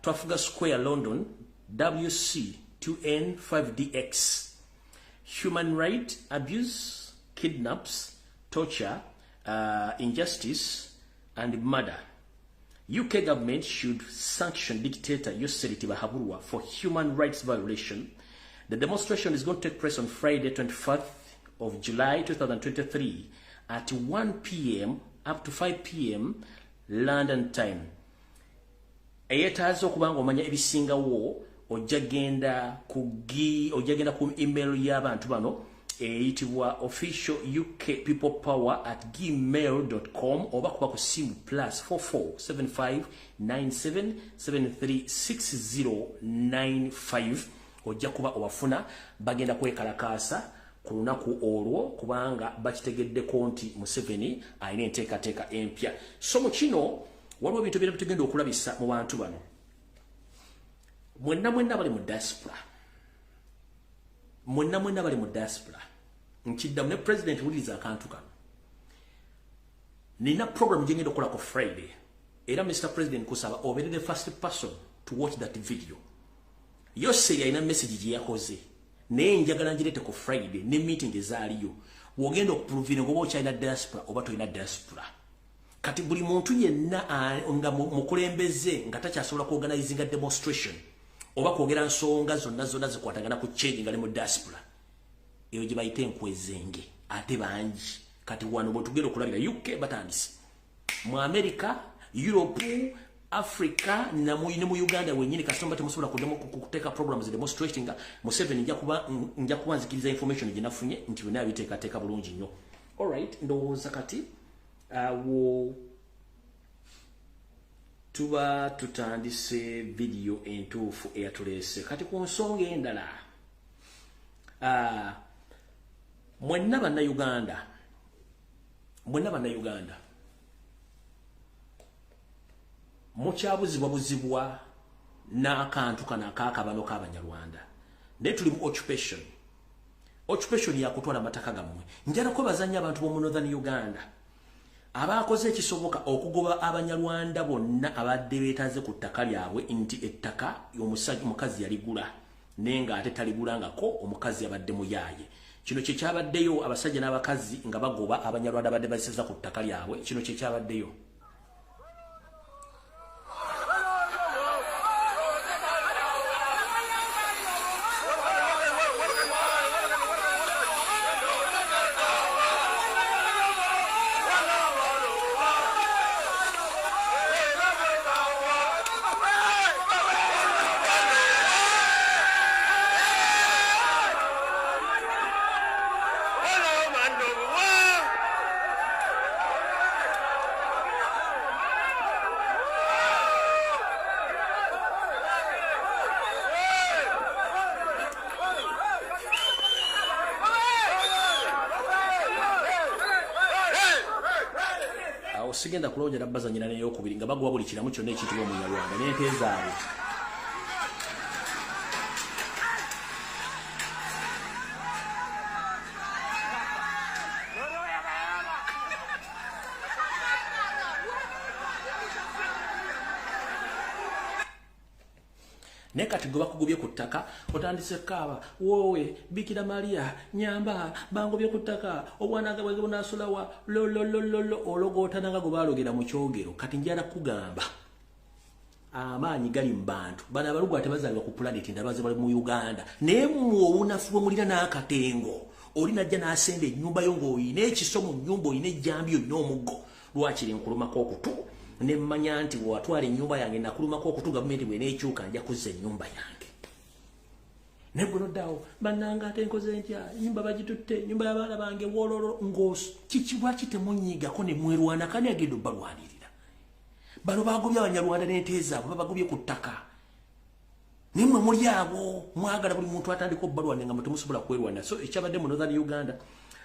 A: Trafalgar Square, London, WC 2N 5DX. Human right abuse, kidnaps, torture, injustice and murder. UK government should sanction dictator Yoweri Tibuhaburwa for human rights violation. The demonstration is going to take place on Friday, 24th of July 2023 at 1 p.m. up to 5 p.m. London time. Eyetaaza okuba nga omanya ebisingawo, ojja genda ku email y'abantu bano eyitibwa officialukpeoplepower@gmail.com, oba kuba ku simu +44 7597736095. Ojja kuba obafuna. Bagenda kwekalakaasa ku lunaku olwo kubanga bakitegeddeko nti Museveni alina enteekateeka empya. So mu kino waliwo ebintu ebira bitugenda okulabisa mu bantu bano mwenna mwenna bali mu diaspora, mwenna mwenna bali mu diaspora. Nkiddamu, ne president, wuliriza akantu kano. Nina program gyengenda okukola ku Friday, era Mr President, kusaba obeere the first person to watch that video. Yose yalina message gye yakoze, naye njagala ngirete ku Friday ne meeting ezaaliyo, wogenda okuprovinga oba okyalina diaspora oba tolina diaspora. Kati buli muntu yenna nga mukulembeze nga takyasobola kuorganizinga demonstration oba kwogera nsonga zonna zonna zikwatagana ku change nga ne mu diaspora, eyo gye bayita enkwezenge, ate bangi. Kati wano bwe tugenda okulabira, UK batandise, mu America, Europe, Africa ne mu Uganda wenyini, kasitoma temusobola kuteeka programs demonstrating nga Museveni, nja kuba nzikiriza information gye nafunye nti byonna abiteekateeka bulungi nnyo. Alright, ndowooza kati awo. Tuba tutandise video entuufu eyatuleese. Kati ku nsonga endala, mwenna bannayuganda, mwenna bannayuganda mukyabuzibwa buzibwa n'akantu kano ak'akabano k'Abanyarwanda, naye tuli mu occupation. Occupation yakutwala amataka gammwe. Njala kwebaza nnyo abantu b'omu Northern Uganda abakoze ekisoboka okugoba Abanyarwanda bonna abadde beetaze ku ttaka lyabwe, nti ettaka omusajja omukazi yaligula naye ng'ate taligulangako, omukazi yabadde muyaaye. Kino kye kyabaddeyo, abasajja n'abakazi nga bagoba Abanyarwanda abadde baseza ku ttaka lyabwe. Kino kye kyabaddeyo. Sigenda kulonja bazanyira n'eyokubiri nga bagoba buli kiramu kyonna ekiyitibwa Omunyarwanda n'ente zaabwe. Naye kati gwe bakugobye ku ttaka otandise kaaba, woowe Bikira Maria nyamba, bangobye ku ttaka, obwana bwange bunaasulawa, lololololo, ologootana nga gwe baalogera mu kyogero. Kati njala kugamba amaanyi gali mu bantu bano. Abalugwa tebazaalibwa ku planet ndabaze, bali mu Uganda. Naye mmwe obunafu bwe mulina n'akatengo, oli najja n'asenda ennyumba yo ng'olina ekiso mu nnyumba, olina ejjambi, olina omuggo. Lwakiri nkulumako okutu ne mmanya nti bw'watwala ennyumba yange nakulumako okutu, gavumenti bw'eneekyuka nja kuzza ennyumba yange. Naye gwe noddawo, bannange ate nkoze ntya, ennyumba bagitutte, ennyumba y'abaana bange, wololo ng'os kiki? Lwaki temunyiigako ne mwerwana? Kani agenda obbalwanirira? Bano bagobye Abanyarwanda n'ente zaabwe, babagobye ku ttaka, naye mmwe muli abo mwagala buli muntu atandika obbalwana nga mwe temusobola kwerwana. So ekyabadde mu Northern Uganda,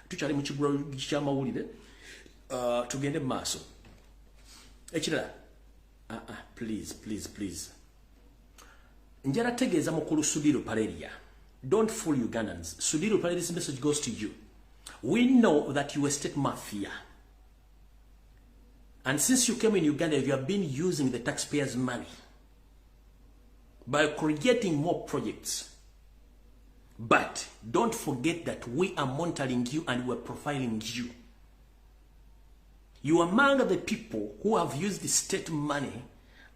A: tukyali mu kigula ky'amawulire, tugende mu maaso. Ekirala, please, please, please, njala tegeeza mukulu Sudhir Ruparelia, don't fool Ugandans. Sudhir Ruparelia, this message goes to you. We know that you are state mafia, and since you came in Uganda, you have been using the taxpayers' money by creating more projects. But don't forget that we are monitoring you and we are profiling you. You are among the people who have used the state money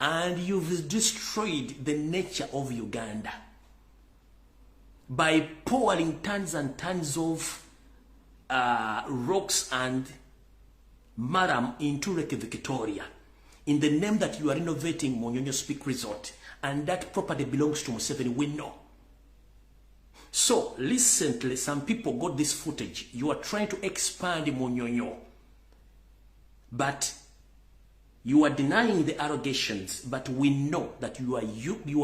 A: and you've destroyed the nature of Uganda by pouring tons and tons of rocks and murram into Lake Victoria in the name that you are renovating Munyonyo Speke Resort, and that property belongs to Museveni, we know. So recently, some people got this footage. You are trying to expand Munyonyo, but you are denying the allegations, but we know that you are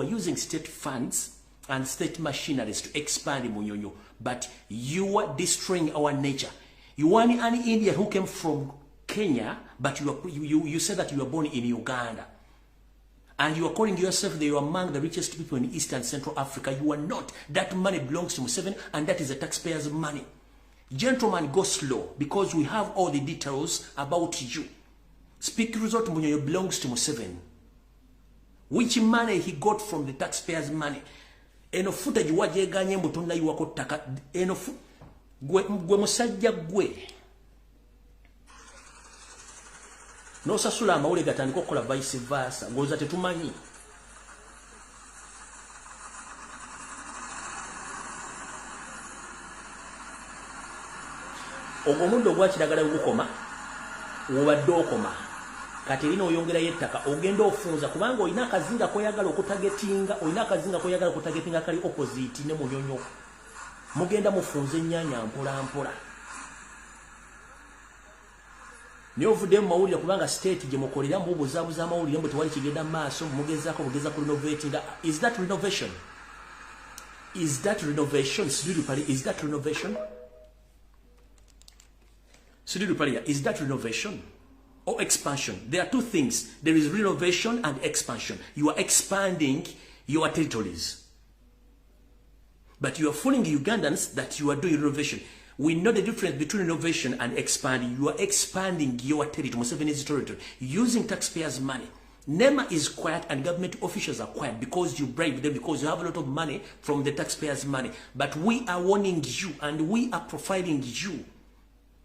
A: using state funds and state machineries to expand Munyonyo, but you are destroying our nature. You are an Indian who came from Kenya, but you said that you were born in Uganda. And you are calling yourself that you are among the richest people in East and Central Africa. You are not. That money belongs to Museveni, and that is the taxpayers' money. Gentlemen, go slow, because we have all the details about you. Speke Resort Munyonyo belongs to Museveni. Which money he got from the taxpayers' money? Eno footage wajeganye mbu tonnayiwako ttaka. Eno gwe musajja gwe n'osasula amawulire gatandika okukola vice versa, ng'oza tetumanyi. Ogwo omuddo ogwa kiragala gukoma wobadde okoma, kati erina oyongerayo ettaka, ogenda ofunza kubanga olina akazinga koyagala okutagetinga, olina akazinga koyagala okutagetinga kali opposite ne Munyonyo. Mugenda mufunza ennyanya mpola mpola. Naye ovuddeyo mu mawulire kubanga state gye mukolera mubuzaabuza amawulire mbu tewali kigenda mu maaso, mugezaako bugeza ku renovating. Is that renovation? Is that renovation? Sudhir Ruparelia, is that renovation? Sudhir Ruparelia, is that renovation or expansion? There are two things. There is renovation and expansion. You are expanding your territories, but you are fooling Ugandans that you are doing renovation. We know the difference between renovation and expanding. You are expanding your territory, Museveni's territory, using taxpayers' money. NEMA is quiet and government officials are quiet because you bribe them, because you have a lot of money from the taxpayers' money. But we are warning you and we are profiling you.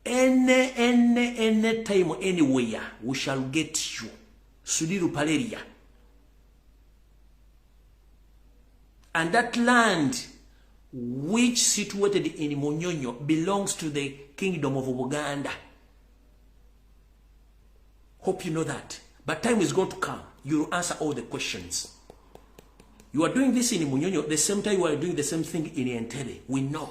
A: Any time, anywhere, we shall get you. Sudhir Ruparelia. And that land which situated in Munyonyo belongs to the kingdom of Uganda. Hope you know that. But time is going to come. You will answer all the questions. You are doing this in Munyonyo, the same time you are doing the same thing in Entebbe. We know.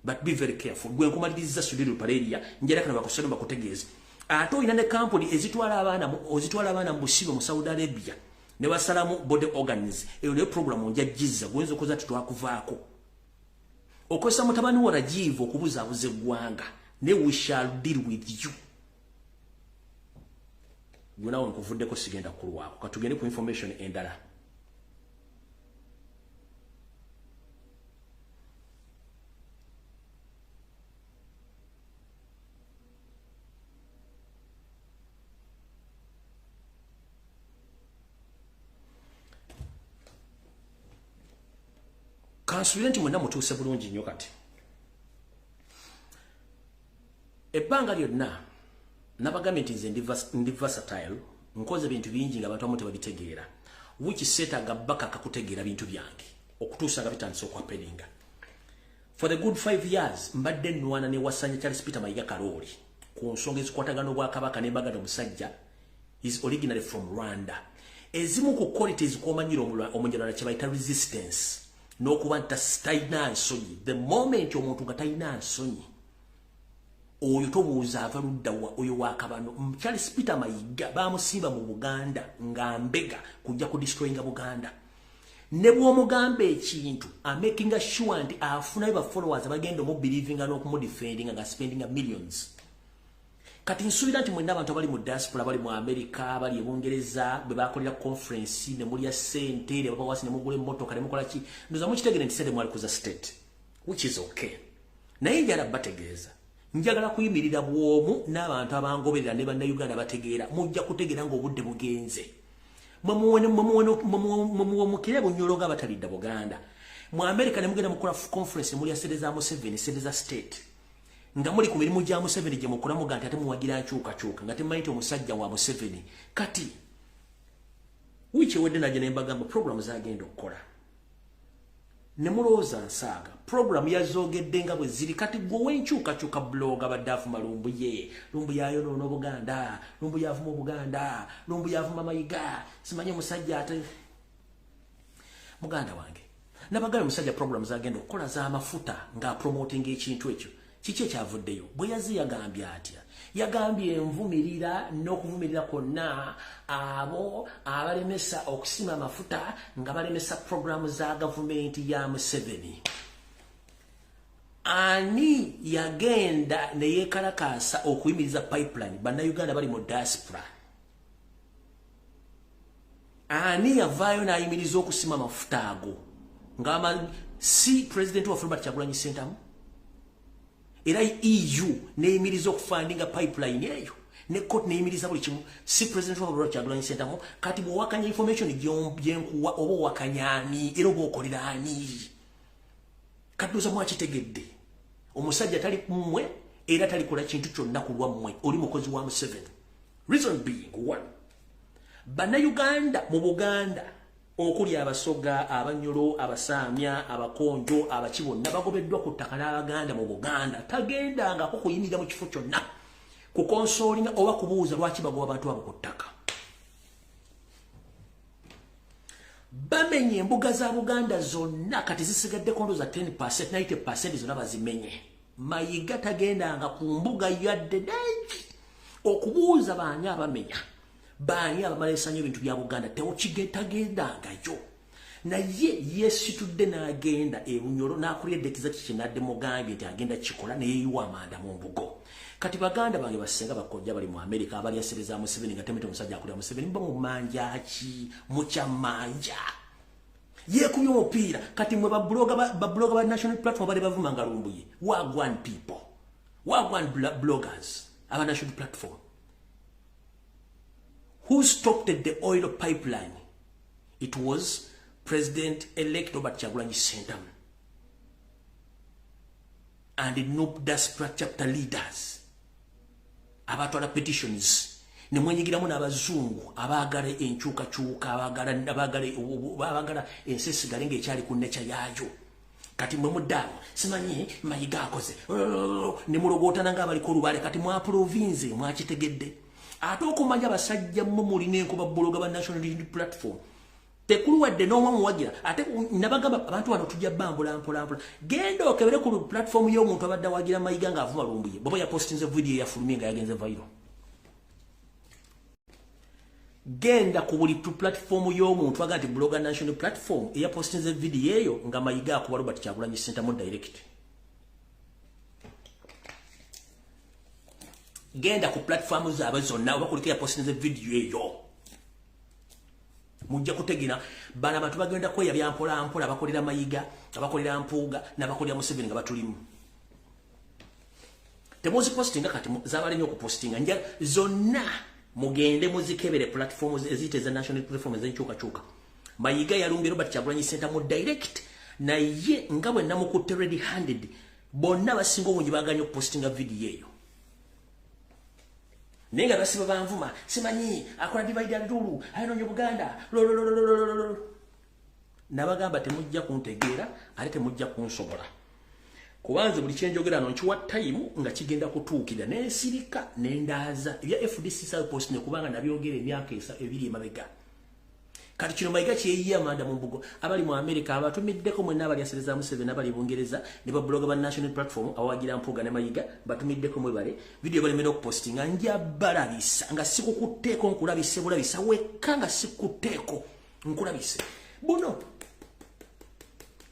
A: But be very careful. Gwe nkumaliriza Sudhir Ruparelia, njera kana bakusoma bakutegeeza. Ate olina ne company ezitwala abaana mu busibe mu Saudi Arabia ne basalamu body organs. Eyo ne program njajjiza gwenza okoza titwakuvaako. Okozesa mutabani wa Rajiv okubuzaabuza eggwanga, ne we shall deal with you. Gwe naawe nkuvuddeko sigenda kulwako. Katugende ku information endala. Kansuubire nti mwenna mutuuse bulungi nnyo kati. Ebbanga lyonna nabagambye nti nze ndi versatile, nkoze ebintu bingi ng'abantu abamu tebabitegeera. Which seetaaga bakaka kutegeera bintu byange okutuusa nga bitandise okwappeninga. For the good 5 years mbadde nnwana ne Wasanya Charles Peter Mayiga Kalooli ku nsonga ezikwatagana obwakabaka ne mbaganda omusajja is originally from Rwanda. Ezimu ku qualities kw'omanyira omunyarwanda kye bayita resistance. N'okuba nti talina nsonyi. The moment omuntu nga talina nsonyi, oyo tobuuza ava ludda wa, oyo wa kabano. Charles Peter Mayiga bamusimba mu Buganda nga mbega kujja ku destroyinga Buganda. Ne bw'omugamba ekintu, amakinga sure nti afunayo ba followers abagenda omubelievinga n'okumudefendinga nga spendinga millions. Kati nsuubira nti mwenna abantu abali mu diaspora, abali mu America, abali e Bungereza, bwe bakolera conference ne mulya ssente, ne babawasi ne mugula emmotoka ne mukola ki, ndowooza mukitegere nti ssente mwali kuza state, which is okay. Naye njagala bategeeza, njagala kuyimirira bw'omu n'abantu abangoberera ne bannayuganda bategeera, mujja kutegeera ng'obudde bugenze. Mwe muwemukire Bunyoro nga batalidda Buganda. Mu America ne mugenda mukola conference ne mulya ssente za Museveni, ssente za state. Nga muli ku mirimu gya Museveni gye mukola muga nti ate muwagira nkyukakyuka, nga temumanyi nti omusajja wa Museveni. Kati wiiki ewedde najja ne mbagamba program zagenda okukola. Ne mulowooza nsaaga. Program yazoogedde nga bwe ziri. Kati gwe ow'enkyukakyuka blog abadde avuma Lumbuye. Lumbuye ayonoona Obuganda, Lumbuye avuma Obuganda, Lumbuye avuma Mayiga, simanyi omusajja ate muganda wange. Nabagambye omusajja program zagenda okukola z'amafuta ng'apromotinga ekintu ekyo. Kiki ekyavuddeyo? Bwe yazze yagambye atya? Yagambye envumirira n'okuvumirira kwonna abo abalemesa okusima amafuta nga balemesa programu za gavumenti ya Museveni. Ani yagenda ne yeekalakaasa okuyimiriza pipeline? Bannayuganda bali mu diaspora. Ani yavaayo n'ayimiriza okusima amafuta ago? Nga si president waffe Robert Kyagulanyi Ssentamu? Era EU neyimiriza okufundinga pipeline eyo, ne court neyimiriza buli kimu, si president wa Robert Kyagulanyi Ssentamu? Kati bw'owakanya information gyenkuwa oba owakanya ani era oba okolera ani? Kati ndowooza mwakitegedde, omusajja tali mmwe era talikola kintu kyonna ku lwammwe, oli mukozi wa Museveni. Reason being, one, bannayuganda mu Buganda okuli Abasoga, Abanyolo, Abasaamya, Abakonjo, abaki bonna bagobeddwa ku ttaka n'Abaganda mu Buganda. Tagendangako kuyimirira mu kifo kyonna kuconsolinga oba kubuuza lwaki bagoba abantu abo ku ttaka. Bamenye embuga za Buganda zonna, kati zisigaddeko ndowooza 10%, 90% zonna bazimenye. Mayiga tagendanga ku mbuga yadde nengi. Okubuuza baani abamenya, baani abamalesanyo ebintu bya Buganda, tewokigetagendangayo. Naye yesitudde n'agenda e Bunyoro n'akulira exact kinadde mugambye nti agenda kikola neyeyiwa amanda mu mbugo. Kati baganda bange basenga bakojja bali mu America abali asereza Museveni nga temete omusajja akulira Museveni mba mu manja ki mukyamanja. Yekubye omupiira. Kati mwe babloga ba national platform bali bavuma nga Lumbuye. Wagwan people, wagwan bloggers aba national platform. Who stopped the oil pipeline? It was President-elect Robert Kyagulanyi Ssentamu and the NUP diaspora chapter leaders abatwala petitions ne mwenyigiramu n'abazungu abaagala enkyukakyuka, abaagala ensi esigale ng'ekyali ku nature yaayo. Kati mwe muddaawo simanyi Mayiga akoze ne mulogootana ng'abaliko olubaale. Kati mwaprovinze mwakitegedde. Ate okumanya abasajja mmwe mulina enkuba buloga ba National Unity Platform tekuluwadde n'omwa muwagira. Ate nabagamba abantu bano tujja bambula mpola mpola. Genda okebere ku platform y'omuntu abadde awagira Mayiga ng'avuma Lumbuye bw'aba yapostinze video yafulumye nga yagenze viral. Genda ku buli platform y'omuntu aga nti blogger national platform eyapostinze video eyo nga Mayiga akuba Robert Kyagulanyi Ssentamu direct. Genda ku platform zaabwe zonna oba kuliko yapostinze video eyo. Mujja kutegera bana abantu bagenda kweyabya mpola mpola, abakolera Mayiga, abakolera Mpuuga n'abakolera Museveni nga batulimu. Temuzipostinga kati zabale nnyo okupostinga nja zonna mugende muzikebere platforms eziyita eza national platform ez'enkyukakyuka. Mayiga yalumbye Robert Kyagulanyi Ssentamu direct, naye nga bwe namukutte red handed bonna basinga obungi baaganye okupostinga video eyo. Naye nga basiba banvuma simanyi akola divide and rule, ayononye Buganda lololololololo. Nabagamba temujja kuntegeera ate temujja kunsobola, kubanze buli kyenjogera no nkiwa time nga kigenda kutuukira nensirika nendaaza ebya FDC post ne kubanga nabyogera emyaka ebiri emabega. Kati kino Mayiga kyeyiye amanda mu mbugo. Abali mu America abatumiddeko mwenna abali asereza Museveni abali Bungereza ne babloga ba national platform awagira Mpuuga ne Mayiga batumiddeko mwebale video balemera okupostinga. Nja balabisa nga sikukutteeko nkulabise bulabisa wekka nga sikutteeko nkulabise buno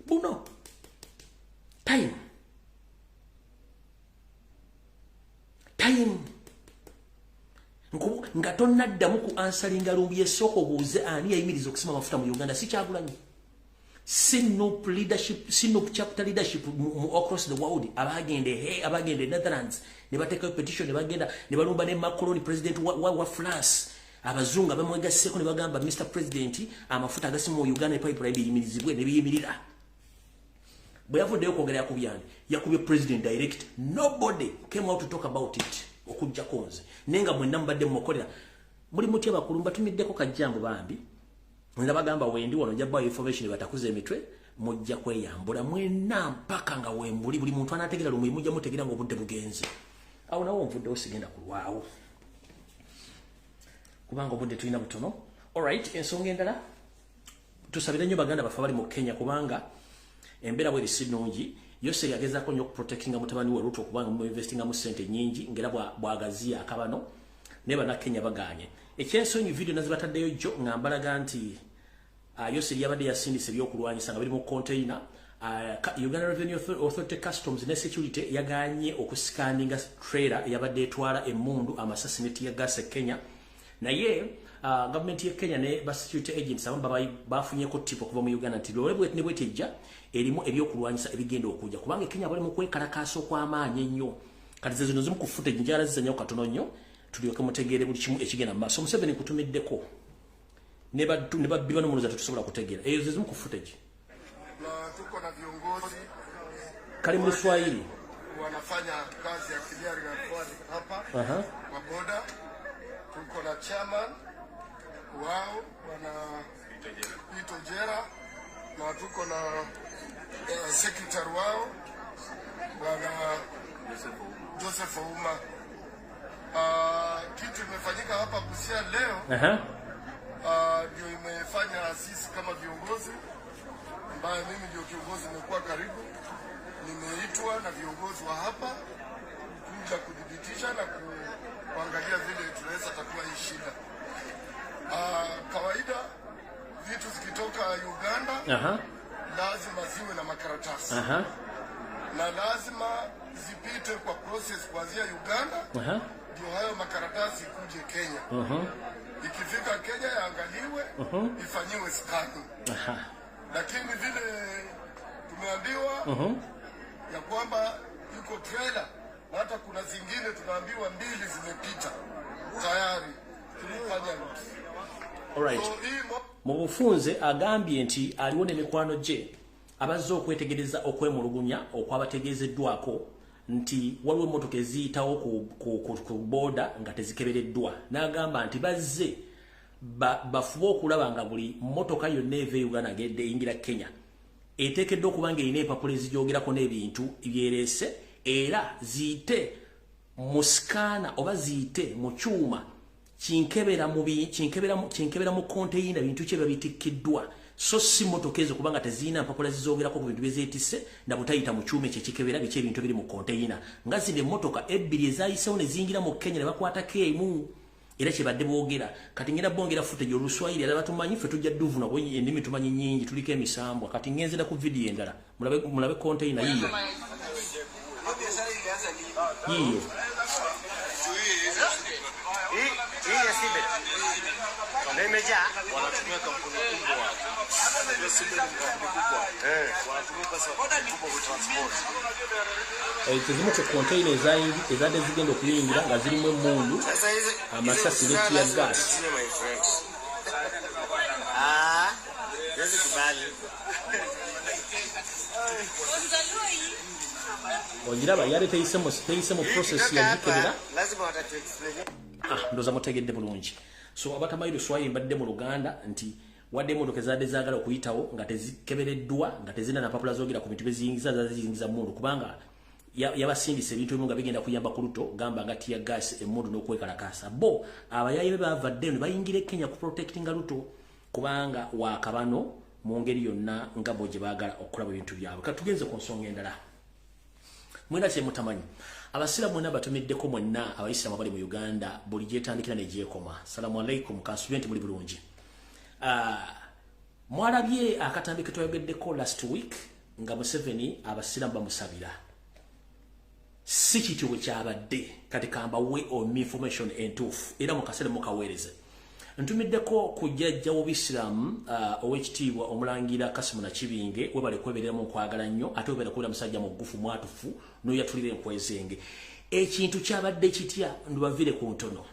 A: buno time time nga tonnaddamu ku ansalinga Lumbuye sooka obuuze ani yayimiriza okusima amafuta mu Uganda. Si Kyagulanyi, si NUP leadership, si NUP chapter leadership across the world abagende he abagende Netherlands ne bateekayo petition ne bagenda ne balumba ne Macron president wa France. Abazungu abamwegasseko ne bagamba Mr President amafuta agasima mu Uganda pipeline biyimirizibwe ne biyimirira. Bwe yavuddeyo okwogera yakubyani yakubye president direct. Nobody came out to talk about it okujjako nze. Naye nga mwenna mubadde mukolera muli mutya bakulu mbatumiddeko kajjangu bambi. Nze bagamba wendi wano nja bawa information batakuza emitwe mujja kweyambula mwenna mpaka nga wembuli buli muntu anategeera lumwe mujja mutegeera ng'obudde bugenze. Awo nawo nvuddewo sigenda kulwawo kubanga obudde tulina butono. Alright, ensonga endala tusabire nnyo baganda baffe abali mu Kenya kubanga embeera bweri si nnungi. Yoseri yagezaako nnyo okuprotectinga mutabani we Ruto kubanga mu investingamu ssente nnyingi ng'era bw'agaziya akabano naye bannakenya bagaanye. Ekyensonyi video nazibataddeyo jjo nga mbalaga nti Yoseri yabadde yasindise ebyokulwanyisa nga biri mu container. Uganda Revenue Authority Customs ne Security yagaanye okusikaninga trailer eyabadde etwala emmundu, amasasi ne tear gas e Kenya. Naye gavumenti ye Kenya ne ba security agents abamu bafunyeko tip okuva mu Uganda nti lole bweti ne bweti ejja erimu ebyokulwanyisa ebigenda okujja kubanga Kenya bali mu kwekalakaasa okw'amaanyi ennyo. Kati ze zino zimu ku footage njagala zizanyawo katono nnyo tulyoke mutegeere buli kimu ekigenda mu maaso. Museveni nkutumiddeko ne babbi bano muloza tetusobola kutegeera. Eyo ze zimu ku footage.
B: Na tuko na viongozi
A: kali mu Swahili
B: wanafanya kazi ya clearing and forwarding hapa kwa boda. Tuko na chairman wao bwana Ito Jera na tuko na secretary wao bwana Joseph Ouma. Kitu imefanyika hapa Busia leo ndio imefanya sisi kama viongozi, ambaye mimi ndio kiongozi nimekuwa karibu, nimeitwa na viongozi wa hapa kuja kudhibitisha na kuangalia vile tunaweza tatua hii shida. Kawaida vitu zikitoka Uganda lazima ziwe na makaratasi. Na lazima zipite kwa process kuanzia Uganda ndio hayo makaratasi kuje Kenya. Ikifika Kenya yaangaliwe, ifanyiwe scanning. Lakini vile tumeambiwa ya kwamba yuko trailer na hata kuna zingine tunaambiwa mbili zimepita tayari tulifanya.
A: Alright. Mu bufunze agambye nti aliwo n'emikwano gye abazze okwetegereza okwemulugunya okwabategeezeddwako nti waliwo emmotoka eziyitawo ku booda nga tezikebereddwa, n'agamba nti bazze bafube okulaba nga buli mmotoka yonna eva e Uganda ng'edda eyingira Kenya eteekeddwa okuba ng'erina empapula ezigyogerako n'ebintu byereese, era ziyite mu sikaana oba ziyite mu kyuma kinkebera mu konteyina bintu kye babitikkiddwa, so si mmotoka ezo kubanga tezirina mpapula zizoogerako ku bintu byezeetisse na butayita mu kyuma ekyo ekikebera biki ebintu ebiri mu konteyina, nga zino emmotoka ebbiri ezayisewo ne ziyingira mu Kenya ne bakwatako emu era kyebadde boogera. Kati ngenda bongera footage Oluswahili era batumanyi ffe tujja duvuna kuba ennimi tumanyi nnyingi, tuliko emisambwa. Kati ngenzera ku vidiyo endala mulabe konteyina yiyo yiyo.
C: Wanatumia kampuni kubwa. Wanatumia pesa kubwa ku transport.
A: Ezimu ku container ezadde zigenda okuyingira nga zirimu emmundu, amasasi ne tear gas. Ogiraba yali teyise mu process yagikebera. Ndowooza mutegedde bulungi. So abatamanyi Luswahili mbadde mu Luganda nti wadde emmotoka ezadde zaagala okuyitawo nga tezikebereddwa nga tezirina na mpapula zoogera ku bintu byeziyingiza, zaziyingiza mmundu kubanga yabasindisa ebintu ebimu nga bigenda kuyamba ku Ruto, gamba nga tear gas, emmundu n'okwekalakaasa. Bo abayaaye be bavadde ne bayingira e Kenya ku protectinga Ruto kubanga wakabano mu ngeri yonna nga bo gye baagala okulaba ebintu byabwe. Kati tugenze ku nsonga endala. Mwena kye mutamanyi, abasiraamu mwenna batumiddeko mwenna abayisiraamu abali mu Uganda buli gyetandikira ne gyekoma. Salamu alaikum, kansubire nti muli bulungi. Mwalabye akatambi ke twayogeddeko last week nga Museveni abasiraamu bamusabira. Si kityo bwe kyabadde. Kati kambawe information entuufu era mu kaseera mukaweereze. Ntumiddeko ku jjajja w'obuyisiraamu ow'ekitiibwa omulangira Kasimu Nakibinge, webale kwebereramu nkwagala nnyo, ate webale kubeera musajja muggufu mwatufu n'oyatulira enkwezenge. Ekintu kyabadde kitya ndubavire ku ntono?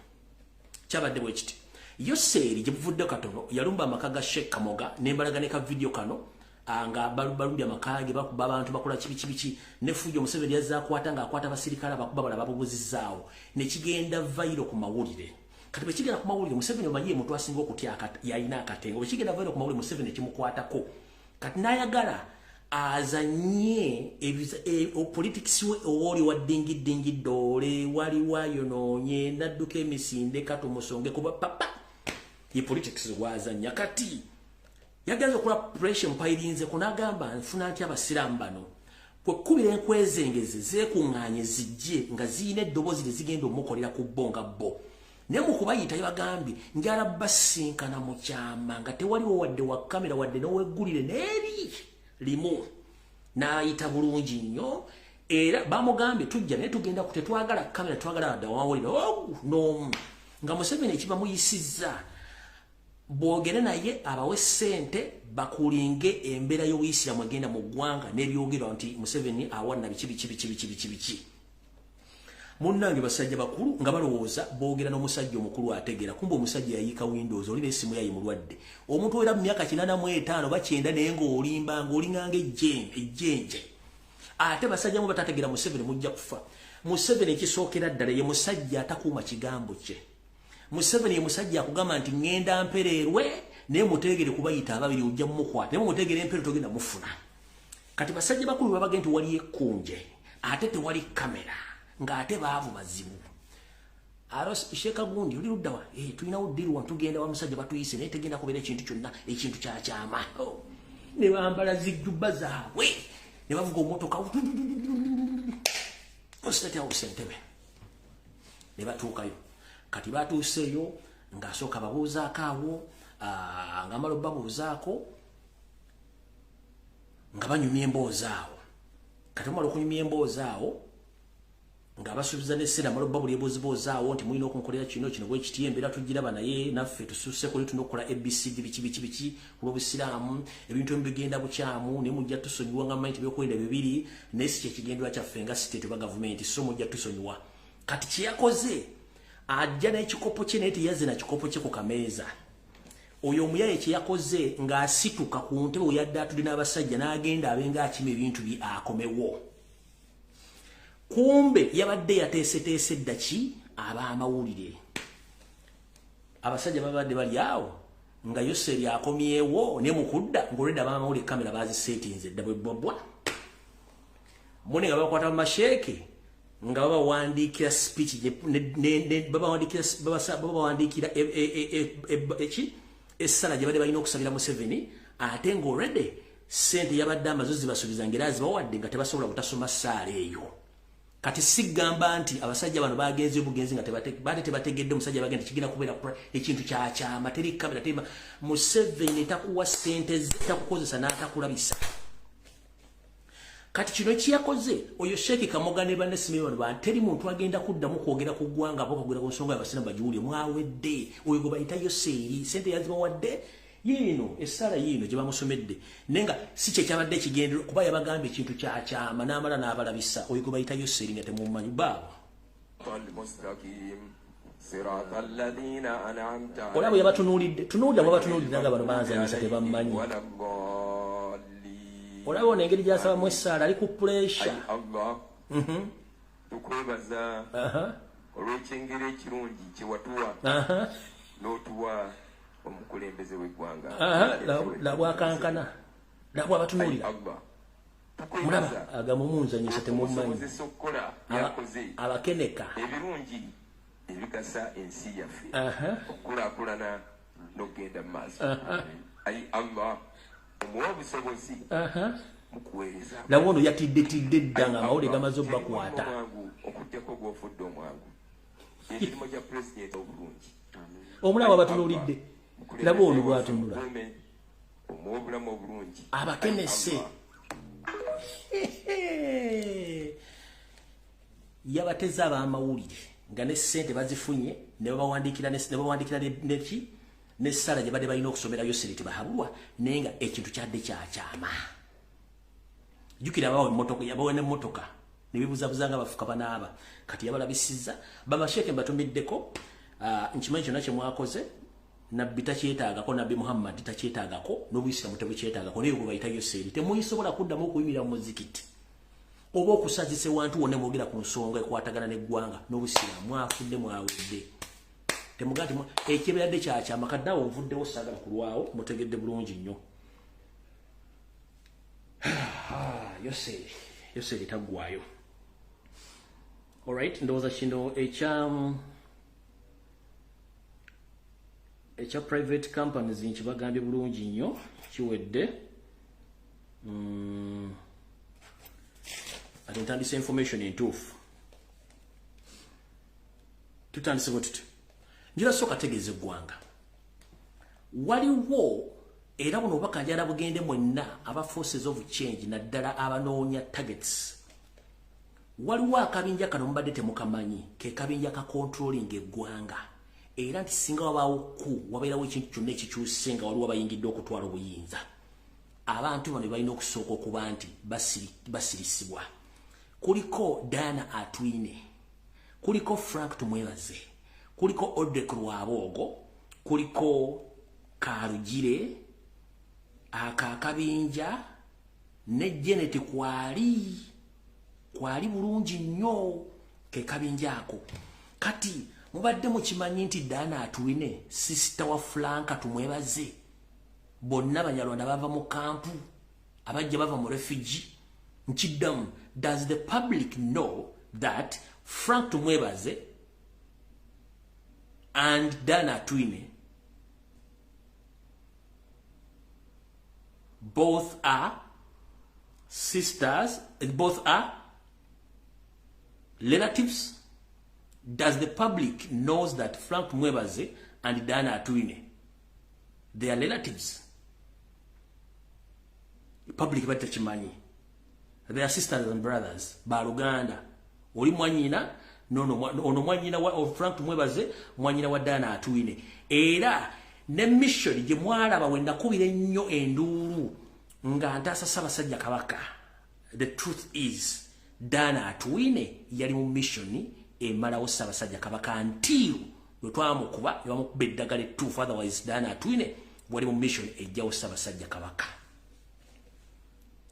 A: Kyabadde bwe kiti. Yoseeri gye buvudde katono yalumba amaka ga Sheikh Kamoga n'embalaga ne ka vidiyo kano nga balumbye amaka ge, bakuba abantu, bakola kibi kibi ne fujo Museveni yazze akwata ng'akwata abasirikale abakuba balala babubuzizzaawo ne kigenda viral ku mawulire. Kati bwe kigenda ku mawulire Museveni omanyi muntu asinga okutya yalina akatengo, bwe kigenda viral ku mawulire Museveni kimukwatako. Kati n'ayagala azanye politics we owoli wa dingi dingi dole wali wayonoonye n'adduka emisinde katumusonge kuba papa ye politics gwazanya. Kati yagenze okukola pressure mpayirinze kunagamba nfuna ntya abasiraamu bano kwekubira enkwezengeze zeekuŋŋaanye zijje nga ziyina eddoboozi lye zigenda omukolera ku bo nga bo. Naye mu kubayita yabagambye njala basinkana mu kyama nga tewaliwo wadde wa kamera wadde n'oweggulire n'eri limu. N'ayita bulungi nnyo era bamugambye tujja naye tugenda ku tetwagala kamera, twagala wadde wawulire n'omu. Nga Museveni ekibamuyisizza boogere naye abawe ssente bakulinge embeera y'obuyisiraamu egenda mu ggwanga n'ebyogerwa nti Museveni awanna biki biki biki biki biki biki. Munnange basajja bakulu nga balowooza boogera n'omusajja omukulu ategeera, kumbe omusajja yayiika windows oli n'essimu yayi mulwadde. Omuntu era mu myaka 85 oba 90 naye ng'olimba ng'olinganga ejjenje. Ate basajja mu batategeera Museveni mujja kufa. Museveni ekisookera ddala ye musajja atakuuma kigambo kye. Museveni ye musajja akugamba nti ŋŋenda mpereerwe naye muteegere kubayita ababiri ojja mumukwata, naye muteegere empeero togenda mufuna. Kati basajja bakulu babage nti waliyo ekkunje ate tewali kamera ng'ate baavu bazibu. Aros Sheikh Gundi oli ludda wa tulinawo ddiru wano tugenda wa musajja batuyise naye tegenda kubeera ekintu kyonna ekintu kya kyama. Ne bambala zijjubba zaabwe ne bavuga omumotoka State House Entebbe ne batuukayo. Kati batuuseeyo ng'asooka babuuzaako awo, ng'amala obbabuuzaako nga banyumya emboozi awo. Kati bamala okunyumya emboozi awo nga basuubiza n'essente, amala obbabuli emboozi awo nti mulina okunkolera kino kino bwe kiti, embeera tugiraba naye naffe tususse kuli tulina okukola ABCD biki biki biki ku lw'obusiraamu, ebintu ebimu bigenda bukyamu naye mujja tusonyiwa nga mmanyi nti ebyokwerinda bibiri naye si kyekigendererwa kyaffe nga state oba gavumenti, so mujja tusonyiwa. Kati kye yakoze ajja n'ekikopo kye naye teyazze na kikopo kye ku kameeza. Oyo omuyaye kye yakoze ng'asituka ku ntebe we yadde atudde n'abasajja n'agenda abe ng'akima ebintu bye akomewo. Kumbe yabadde yateeseteese dda ki ab'amawulire. Abasajja babadde bali awo nga Yoseri akomyewo ne mukudda ng'olwedde ab'amawulire kamera baziseetinze dda bwe bwabwa. Mune nga bakwata mu masheeke nga babawandiikira speech babawandiikira eki essala gye badde balina okusabira Museveni, ate ng'olwedde ssente yabadde amaze zibasuubiza ng'era azibawadde nga tebasobola butasoma ssaala eyo. Kati sigamba nti abasajja bano bagenze obugenzi nga baate tebategedde omusajja bagenda kigenda kubeera ekintu kyakyama, teri kamera teri. Museveni takuwa ssente takukozesa n'atakulabisa. Kati kino kyeyakoze oyo Sheikh Kamoga ne banne bano ba teri muntu agenda kuddamu kwogera ku ggwanga abo kwogera ku nsonga y'abasiraamu bagiwulire mwawedde. Oyo gwe bayita Yoseeri ssente yazibawadde yiino essala yiino gye bamusomedde, naye nga si kye kyabadde ekigendero kuba yabagambye ekintu kyakyama n'amala n'abalabisa. Oyo gwe bayita Yoseeri nga temumanyi baabo. Olaba yabatunuulidde, tunuulira bwabatunuulidde nga bano banzanyisa tebammanyi. Olaba ono engeri gy'asabamu essaala ali ku puresha.
D: Tukwebaza olw'ekyengera ekirungi kye watuwa n'otuwa omukulembeze w'eggwanga.
A: Labwakankana, labwa abatunuulira, mulaba agamumunzanyisa temumanyi abakeneka
D: ebirungi ebigasa ensi yaffe okukulaakulana n'okugenda mu maaso. Ayi Allah, omuwa obusobozi mukuweereza.
A: Laba ono yatiddetidde dda nga amawulire gamaze obbakwata.
D: Okuggyako gw'ofudde omwangu emirimu gya pulezidenti obulungi.
A: Omulaba abatunuulidde, laba ono bwatunula
D: omuwa obulamu obulungi
A: abakenese. Yabateze ab'amawulire nga ne ssente bazifunye ne babawandiikira neki n'essaala gye badde balina okusomera Yoseri tebahabulwa, naye nga ekintu kyadde kyakyama. Jjukira abawa emmotoka, yabawa n'emmotoka ne bibuzabuza nga bafuka banaaba. Kati yabalabisizza bamasheeke mbatumiddeko. Nkimanyi kyonna kye mwakoze nabbi takyetaagako, nabbi Muhammad takyetaagako, n'obuyisiramu tebukyetaagako, naye gwe bayita Yoseri temuyisobola kuddamu okuyimirira mu muzikiti oba okusazisa ewantu wonna mwogera ku nsonga ekwatagana n'eggwanga n'obusiraamu. Mwafudde mwawedde, temugaa nti ekyebadde kyakyama. Kadde awo nvuddewo saagala kulwawo, mutegedde bulungi nnyo. Yoseri Yoseri taggwayo. Alright, ndowooza kino ekya private companies nkibagambye bulungi nnyo, kiwedde. Ate ntandise information entuufu, tutandise bwe tuti. Njira sooka tegeeza eggwanga waliwo era buno obubaka njala bugende mwenna aba forces of change, naddala abanoonya targets. Waliwo akabinja kano mubadde temukamanyi, ke kabinja ka controlling eggwanga, era nti singa wabaawo ku wabeerawo ekintu kyonna ekikyuse nga waliwo abayingidde okutwala obuyinza, abantu bano balina okusooka okuba nti basirisibwa. Kuliko Diana Atwine, kuliko Frank Tumwebaze, kuliko Odrek Rwabwogo, kuliko Karugire, akakabinja ne Janet kwali bulungi nnyo, ke kabinja ako. Kati mubadde mukimanyi nti Diana Atwine sister wa Frank Tumwebaze, bonna Banyarwanda bava mu kampu, abajja bava mu refugee. Nkiddamu, does the public know that Frank Tumwebaze and Diana Atwine both are sisters, both are relatives Does the public knows that Frank Tumwebaze and Diana Atwine, they are relatives? The public bata kimanyi. They are sisters and brothers. Baluganda. Oli mwanyina, no, ono mwanyina wa Frank Tumwebaze, mwanyina wa Diana Atwine. Era ne mission gye mwalaba we nakubira ennyo enduulu nga ntaasa Ssaabasajja Kabaka. The truth is, Diana Atwine yali mu mission emalawo Ssaabasajja Kabaka until lwe twamukuba ne bamukuba eddagala ettuufu. Otherwise Diana Atwine wali mu mission ejjawo Ssaabasajja Kabaka.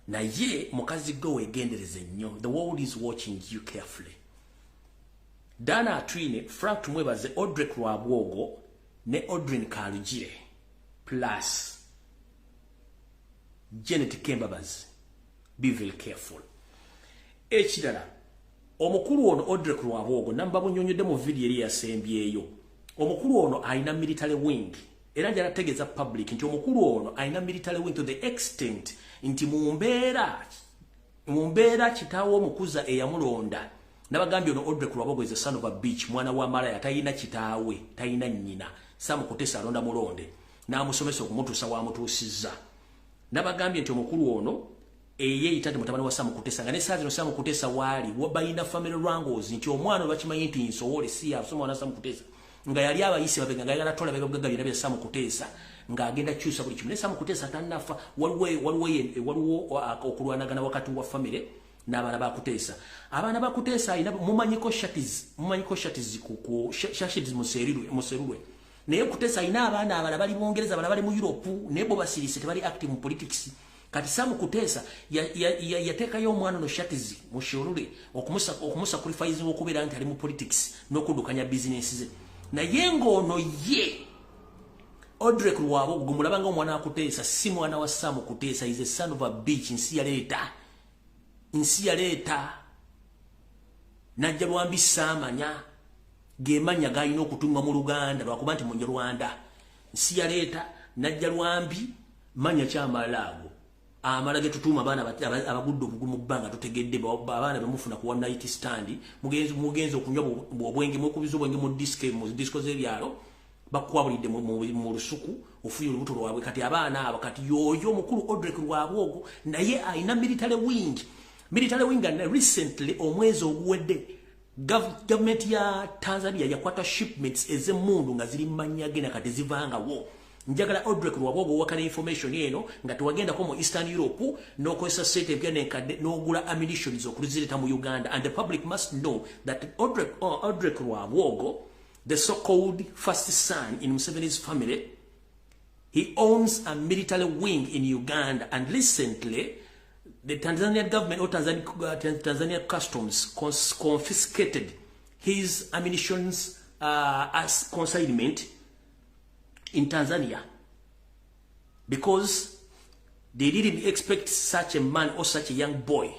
A: Naye mukazi gwe weegendereze nnyo. The world is watching you carefully. Diana Atwine, Frank Tumwebaze, Odrek Rwabwogo ne Odrin Karugire plus Janet Kembabazi, be very careful. Ekirala, omukulu ono Odrek Rwabwogo namba bunyonyodde mu video eri yasembyeyo. Omukulu ono alina military wing. Era njala tegeeza public nti omukulu ono alina military wing to the extent nti mu mbeera kitaawe omukuza eyamulonda. Nabagambye ono Odrek Rwabwogo is a son of a bitch, mwana wa malaya, talina kitaawe, talina nnyina. Sam Kutesa alonda mulonde n'amusomesa okumutuusa w'amutuusizza. Nabagambye nti omukulu ono eyeeyita nti mutabani wa Sam Kutesa, nga ne saa zino Sam Kutesa waali balina family wrangles nti omwana bakimanyi nti nsowole si yasoma wana Sam Kutesa, nga yali abayise babega nga yagala tola bebagaga byonna bya Sam Kutesa, ng'agenda kyusa buli kimu. Ne Sam Kutesa tannafa, waliwo okulwanagana wakati wa family n'abaana ba Kutesa. Abaana ba Kutesa alina mumanyiko shatiz ku shatiz muserulwe. Naye Kutesa alina abaana abalala bali Bungereza, abalala bali mu Europe, naye bo basirise tebali active mu politics. Kati Sam Kutesa yateekayo omwana ono Shatiz Musherure okumusacrifice okubeera nti ali mu politics n'okuddukanya bizinensi ze. Naye ng'ono ye Odrek Rwabwogo gwe mulaba nga omwana wa Kutesa si mwana wa Sam Kutesa, is a son of a bitch. Nsi yaleeta, nsi yaleeta najja lwambi saamanya gemanya galina okutumwa mu Luganda lwakuba nti Munyarwanda. Nsi yaleeta najja lwambi manya kyamala ago amala getutuuma abaana abagudde obugumu bbanga tutegedde abaana bemufuna ku one night stand, mugenzi okunywa obwenge mukubiza obwenge mu disco z'ebyalo, bakwabulidde mu lusuku ofunye olubuto lwabwe. Kati abaana abo kati yoyo omukulu Odrek Rwabwogo naye alina military wing. Military wing, and recently omwezi oguwedde government ya Tanzania yakwata shipments ez'emmundu nga ziri mannya ge na kati zivangawo. Njagala Odrek Rwabwogo wakana information eno nga tewagendako mu Eastern Europe n'okozesa ssente empya n'enkadde n'ogula ammunitions okuzireeta mu Uganda. And the public must know that Odrek Rwabwogo, the so-called first son in Museveni's family, he owns a military wing in Uganda. And recently, the Tanzanian government or Tanzania customs confiscated his ammunitions as consignment in Tanzania because they didn't expect such a man or such a young boy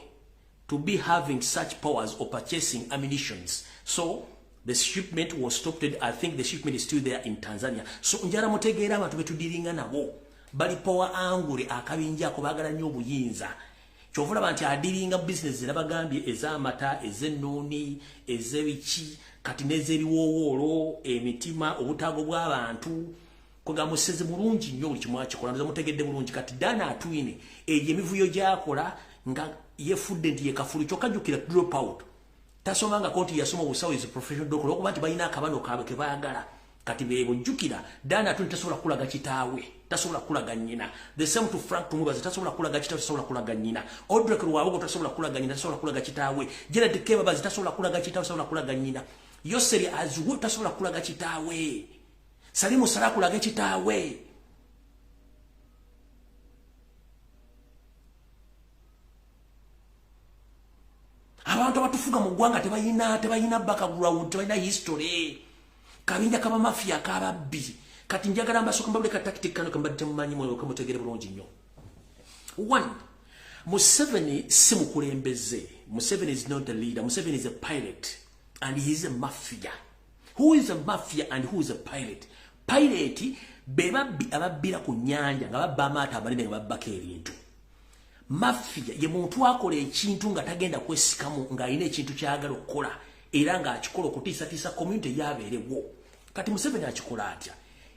A: to be having such powers or purchasing ammunitions. So the shipment was stopped. I think the shipment is still there in Tanzania. So njala mutegeera abantu betudiringa nabo bali power angule akabinja ako baagala nnyo obuyinza. Kyova olaba nti adiringa business nabagambye ez'amata, ez'ennuuni, ez'ebiki, kati n'ez'ebiwoowoolo, emitima, obutaago bw'abantu. Koga musezi mulungi nnyo buli kimu akikola, nze mutegedde bulungi. Kati Diana Atwine eyo emivuyo gy'akola nga yefudde nti ye kafulu, kyokka jjukira drop out. Tasomangako nti yasoma obusawo, is a professional doctor, olw'okuba nti balina akabano kaabwe ke baagala. Kati beebo jjukira Diana Atwine tasobola kulaga kitaawe, tasobola kulaga nnyina. The same to Frank Tumwebaze, tasobola kulaga kitaawe, tasobola kulaga nnyina. Odrek Rwabwogo tasobola kulaga nnyina, tasobola kulaga kitaawe. Janet Kembabazi tasobola kulaga kitaawe, tasobola kulaga nnyina. Yoseri Azuwe tasobola kulaga kitaawe. Salimu Salah kulaga kitaawe. Abantu abatufuga mu ggwanga tebalina background, tebalina history. Kabinja kaba mafia kababbi. Kati njagala mbasooka mbabule ka tactic kano kambadde temumanyi mwe mutegere bulungi nnyo. One, Museveni si mukulembeze. Museveni is not a leader. Museveni is a pilot and he is a mafia. Who is a mafia and who is a pirate? Pirate be babbi ababbira ku nnyanja nga babba amaato amanene nga babbako ebintu. Mafia ye muntu akola ekintu nga tagenda kwesikamu ng'alina ekintu ky'ayagala okukola. Era ng'akikola okutiisatiisa community yabeerewo. Kati Museveni akikola atya?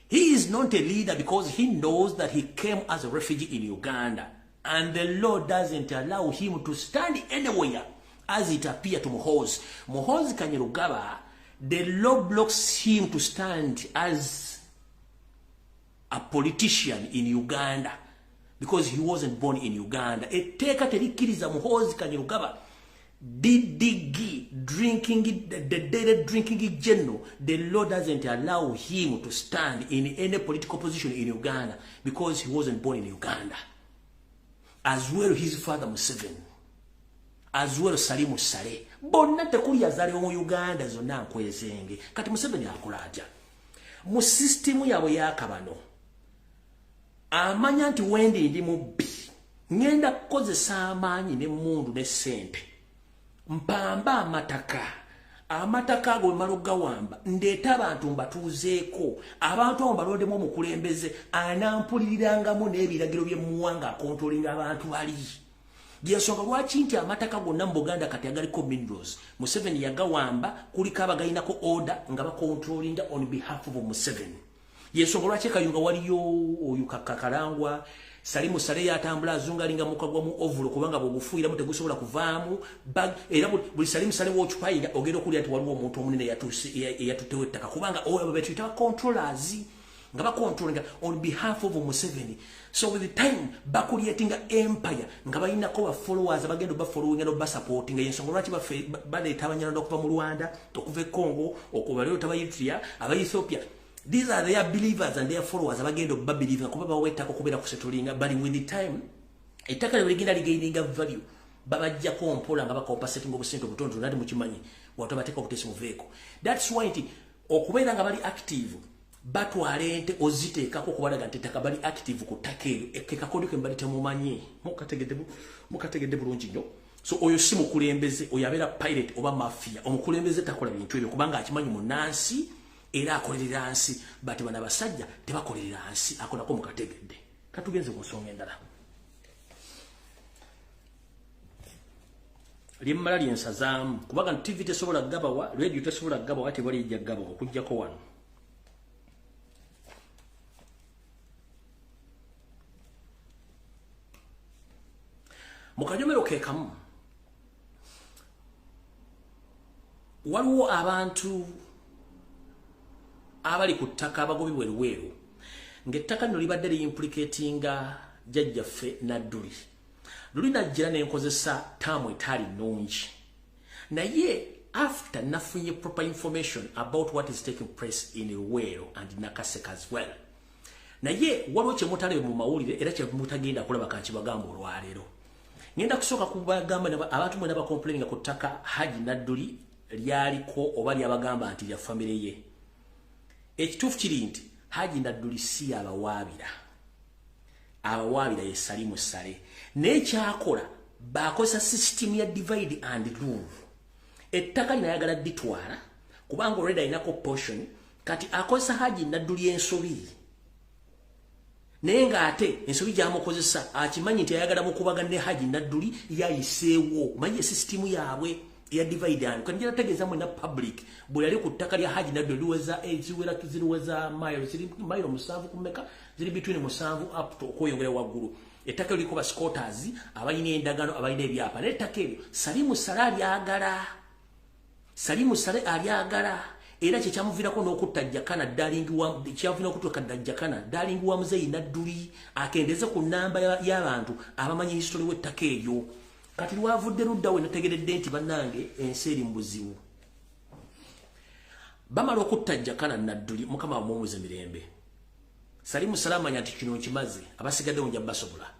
A: He is not a leader because he knows that he came as a refugee in Uganda and the law doesn't allow him to stand anywhere as it appeared to Muhoozi. Muhoozi Kainerugaba, the law blocks him to stand as a politician in Uganda because he wasn't born in Uganda. Etteeka terikkiriza Muhoozi Kainerugaba, DDG, drinking, the daily drinking general, the law doesn't allow him to stand in any political position in Uganda because he wasn't born in Uganda. As well his father Museveni, as well Salimu Saleh, bonna tekuli yazaliwa mu Uganda zonna nkwezenge. Kati Museveni akola atya? Mu system yaabwe yakabano, amanya nti wendi ndi mubbi, ngenda kukozesa amaanyi n'emmundu ne ssente, mpamba amataka, amataka ago bwe gawamba, ndeeta abantu mbatuuzeeko, abantu abo mbalondemu omukulembeze anampulirirangamu n'ebiragiro bye muwanga akontrolinga abantu bali. Yensonga lwaki nti amataka gonna mu Buganda kati agaliko minerals, Museveni yagawamba, kuliko abagalinako order nga bakontrolinga on behalf of Museveni. Yensonga lwaki Kayunga waliyo oyo Kakalangwa, Salimu Saleh yatambula azungalinga mukagwa mu ovulo kubanga bw'ogufuuyiramu tegusobola kuvaamu. Era buli Salimu Saleh w'okyupayinga ogenda okulya nti waliwo omuntu omunene eyatuttewo ettaka kubanga oyo betuyita controllers nga bakontrolinga on behalf of Museveni. So with the time bakulietinga empire nga balinako ba followers abagenda bafollowinga n'obasupportinga. Yensonga lwaki baleeta Abanyarwanda okuva mu Rwanda, okuva e Congo, okubaleeta aba Eritrea, aba Ethiopia. These are their believers and their followers abagenda babelievinga kuba bawa ettaka okubeera kusettlinga. But with the time ettaka lyo ligenda ligaininga value, babajjako mpola nga bakompensatinga obusente obutonotono, nati mukimanyi watu bateeka obuteesi muveeko. That's why nti okubeera nga bali active batwala ente oziteekako okubalaga nti ettaka bali active ku ttaka eryo. Kekakodyo ke mbali temumanyi, mukategedde bulungi nnyo. So oyo si mukulembeze, oyo abeera pirate oba mafia. Omukulembeze takola bintu ebyo kubanga akimanyi munnansi era akolerera nsi, but bano abasajja tebakolerera nsi. Ako nako mukategedde. Katugenze ku nsonga endala. Lyemmala lyensazaamu kubanga TV tesobola kugabawa, radio tesobola kugabawa, tewali ejja kugabawa okuggyako wano. Mu kanyomero ke kamu waliwo abantu abali ku ttaka abagobibwa Luweero, ng'ettaka lino libadde liyimplicatinga jjajjaffe Nadduli. Luli najjira ne nkozesa taamu etaali nnungi, naye after nafunye proper information about what is taking place in Luweero and Nakaseke as well. Naye waliwo kye mutalabe mu mawulire era kye mutagenda kulaba kankibagamba olwaleero. Ngenda kusooka kubagamba abantu mwena bakomplaininga ku ttaka Haji Nadduli lyaliko oba lyabagamba nti lya famire ye. Ekituufu kiri nti Haji Nadduli si abawaabira, abawaabira ye Salimu Saleh. Naye kyakola bakozesa system ya divide and rule. Ettaka lino ayagala dditwala kubanga already alinako portion, kati akozesa Haji Nadduli ensobi, naye ng'ate ensobi gy'amukozesa akimanyi nti ayagala mukubagana ne Haji Nadduli yayiseewo. Manyi esisitimu yaabwe ya divide and kanjira tegeeza mwena public bwe yali ku ttaka lya Haji Nadduli liweza ziwera ziriweza mile ziri mile 7 kumeka ziri between 7 up to okweyongera waggulu. Ettaka liriko ba squatters abalina endagaano abalina ebyapa, naye ettaka eryo Salimu Saleh alyagala, Salimu Saleh alyagala era kye kyamuviirako n'okutta Jakana darling wa kyamuviirako okutuuka Jakana darling wa Muzeeyi Nadduli akendeze ku nnamba y'abantu abamanyi history w'ettaka eryo. Kati lwavudde ludda we nategeredde nti bannange ensi eri mu buzibu. Bamala okutta Jakana Nadduli, Mukama amuwummuze mirembe. Salimu Saleh amanya nti kino nkimaze, abasigaddewo nja basobola.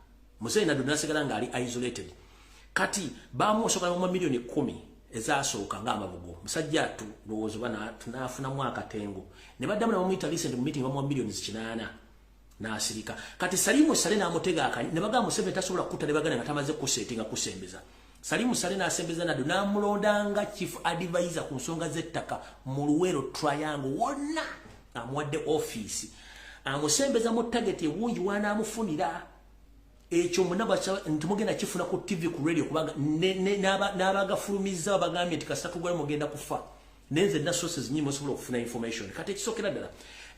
A: Muzeeyi Nadduli n'asigala ng'ali isolated. Kati bamusoka mu milioni 10 ezasooka ng'amabugo. Musajja atu ndowooza oba n'afunamu akatengo. Ne baddamu ne bamuyita recent mu meeting bamuwa milioni 8 n'asirika. Kati Salimu Saleh n'amutega akanyi ne bagamba Museveni tasobola kutta ne baganda nga tamaze kusetinga kusembeza. Salimu Saleh n'asembeza Nadduli n'amulondanga chief advisor ku nsonga z'ettaka mu Luweero Triangle wonna amuwadde ofiisi. Amusembeza mu target ewungi w'anaamufunira. Ekyo mwenna nti mugenda kifuna ku TV, ku radio, kubanga n'abagafulumiza bagambye nti kasita tugwale mugenda kufa. Nenze nina sources nyingi musobola okufuna information. Kati ekisookera ddala,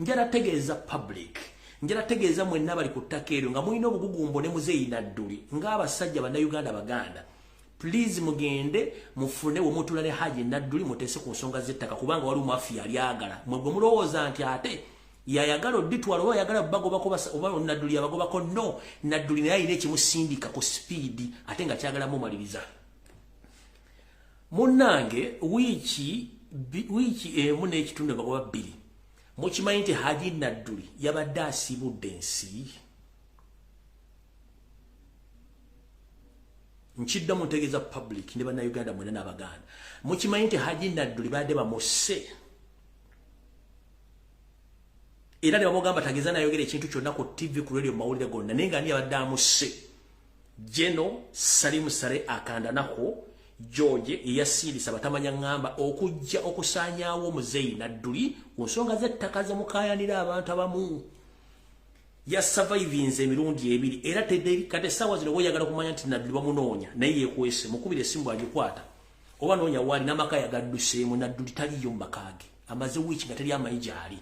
A: njala tegeeza public, njala tegeeza mwenna bali ku ttaka eryo nga mulina obugugumbo ne Muzeeyi Nadduli ng'abasajja Bannayuganda Baganda, please mugende mufune we mutula ne Haji Nadduli, muteese ku nsonga z'ettaka, kubanga waliwo mafiya alyagala. Mwe gwe mulowooza nti ate yayagala odditwala oba yayagala bagobako oba Nadduli yabagobako, no, Nadduli naye alina ekimusindika ku speed ate nga kyagala mumaliriza. Munnange, wiiki 1.5 bagoba 2, mukimanyi nti Haji Nadduli yabadde asiibudde ensi. Nkiddamu ntegeeza public ne Bannayuganda mwenna n'Abaganda, mukimanyi nti Haji Nadduli badde bamusse era ne bamugamba tageza nayogera ekintu kyonna ku TV, ku radio, mu mawulire gonna. Naye nga ani yabadde amusse? Geno Salimu Sale Akandanako George, eyasiirisa batamanya ŋŋamba okujja okusaanyaawo Muzeeyi Nadduli ku nsonga z'ettaka zemukaayanira abantu abamu. Yasurvivinze emirundi ebiri era kati essaawa zino bweyagala okumanya nti Nadduli bamunoonya, naye yeekwese, mukubira essimu agikwata oba noonya waali n'amaka yagadduseemu. Nadduli taliyo mu maka ge, amaze wiiki nga teri amanyi gy'ali.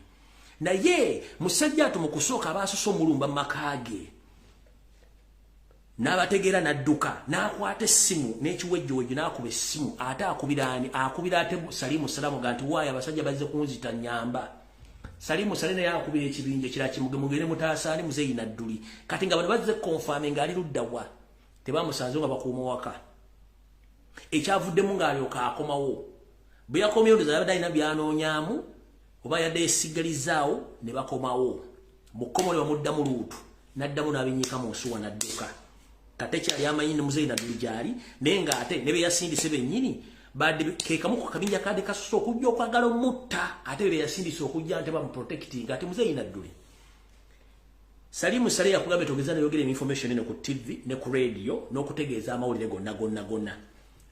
A: Naye musajja atu mu kusooka abaasose omulumba mu maka ge n'abategeera, n'adduka n'akwata essimu n'ekiwejjowejjo n'akuba essimu. Ate akubira ani? Akubira ate Salimu Salamu ga nti waayo abasajja bazze kunzita, nnyamba. Salimu Sale naye akubira ekibinja ekirala kimuge mugende mutaasaani Muzeeyi Nadduli. Kati nga bano bazze confirm ng'ali ludda wa, tebamusanze nga bakuuma waka. Ekyavuddemu ng'alyoka akomawo. Bwe yakomyewo ndoza yabadde alina byanoonyaamu oba yadde yesigalizaawo, ne bakomawo mu kkomo ne bamuddamu luutu, n'addamu n'abinnyika mu nsuwa n'adduka. Kate kyali amanyi ne Muzeeyi Nadduli gy'ali, naye ng'ate ne be yasindise bennyini badde ke kamu ku kabinja kadde kasose okujja okwagala omutta, ate be yasindise okujja nte bamuprotecting ate Muzeeyi Nadduli. Salimu Sale yakugambye togeza nayogera information eno ku TV ne ku radio n'okutegeeza amawulire gonna gonna gonna.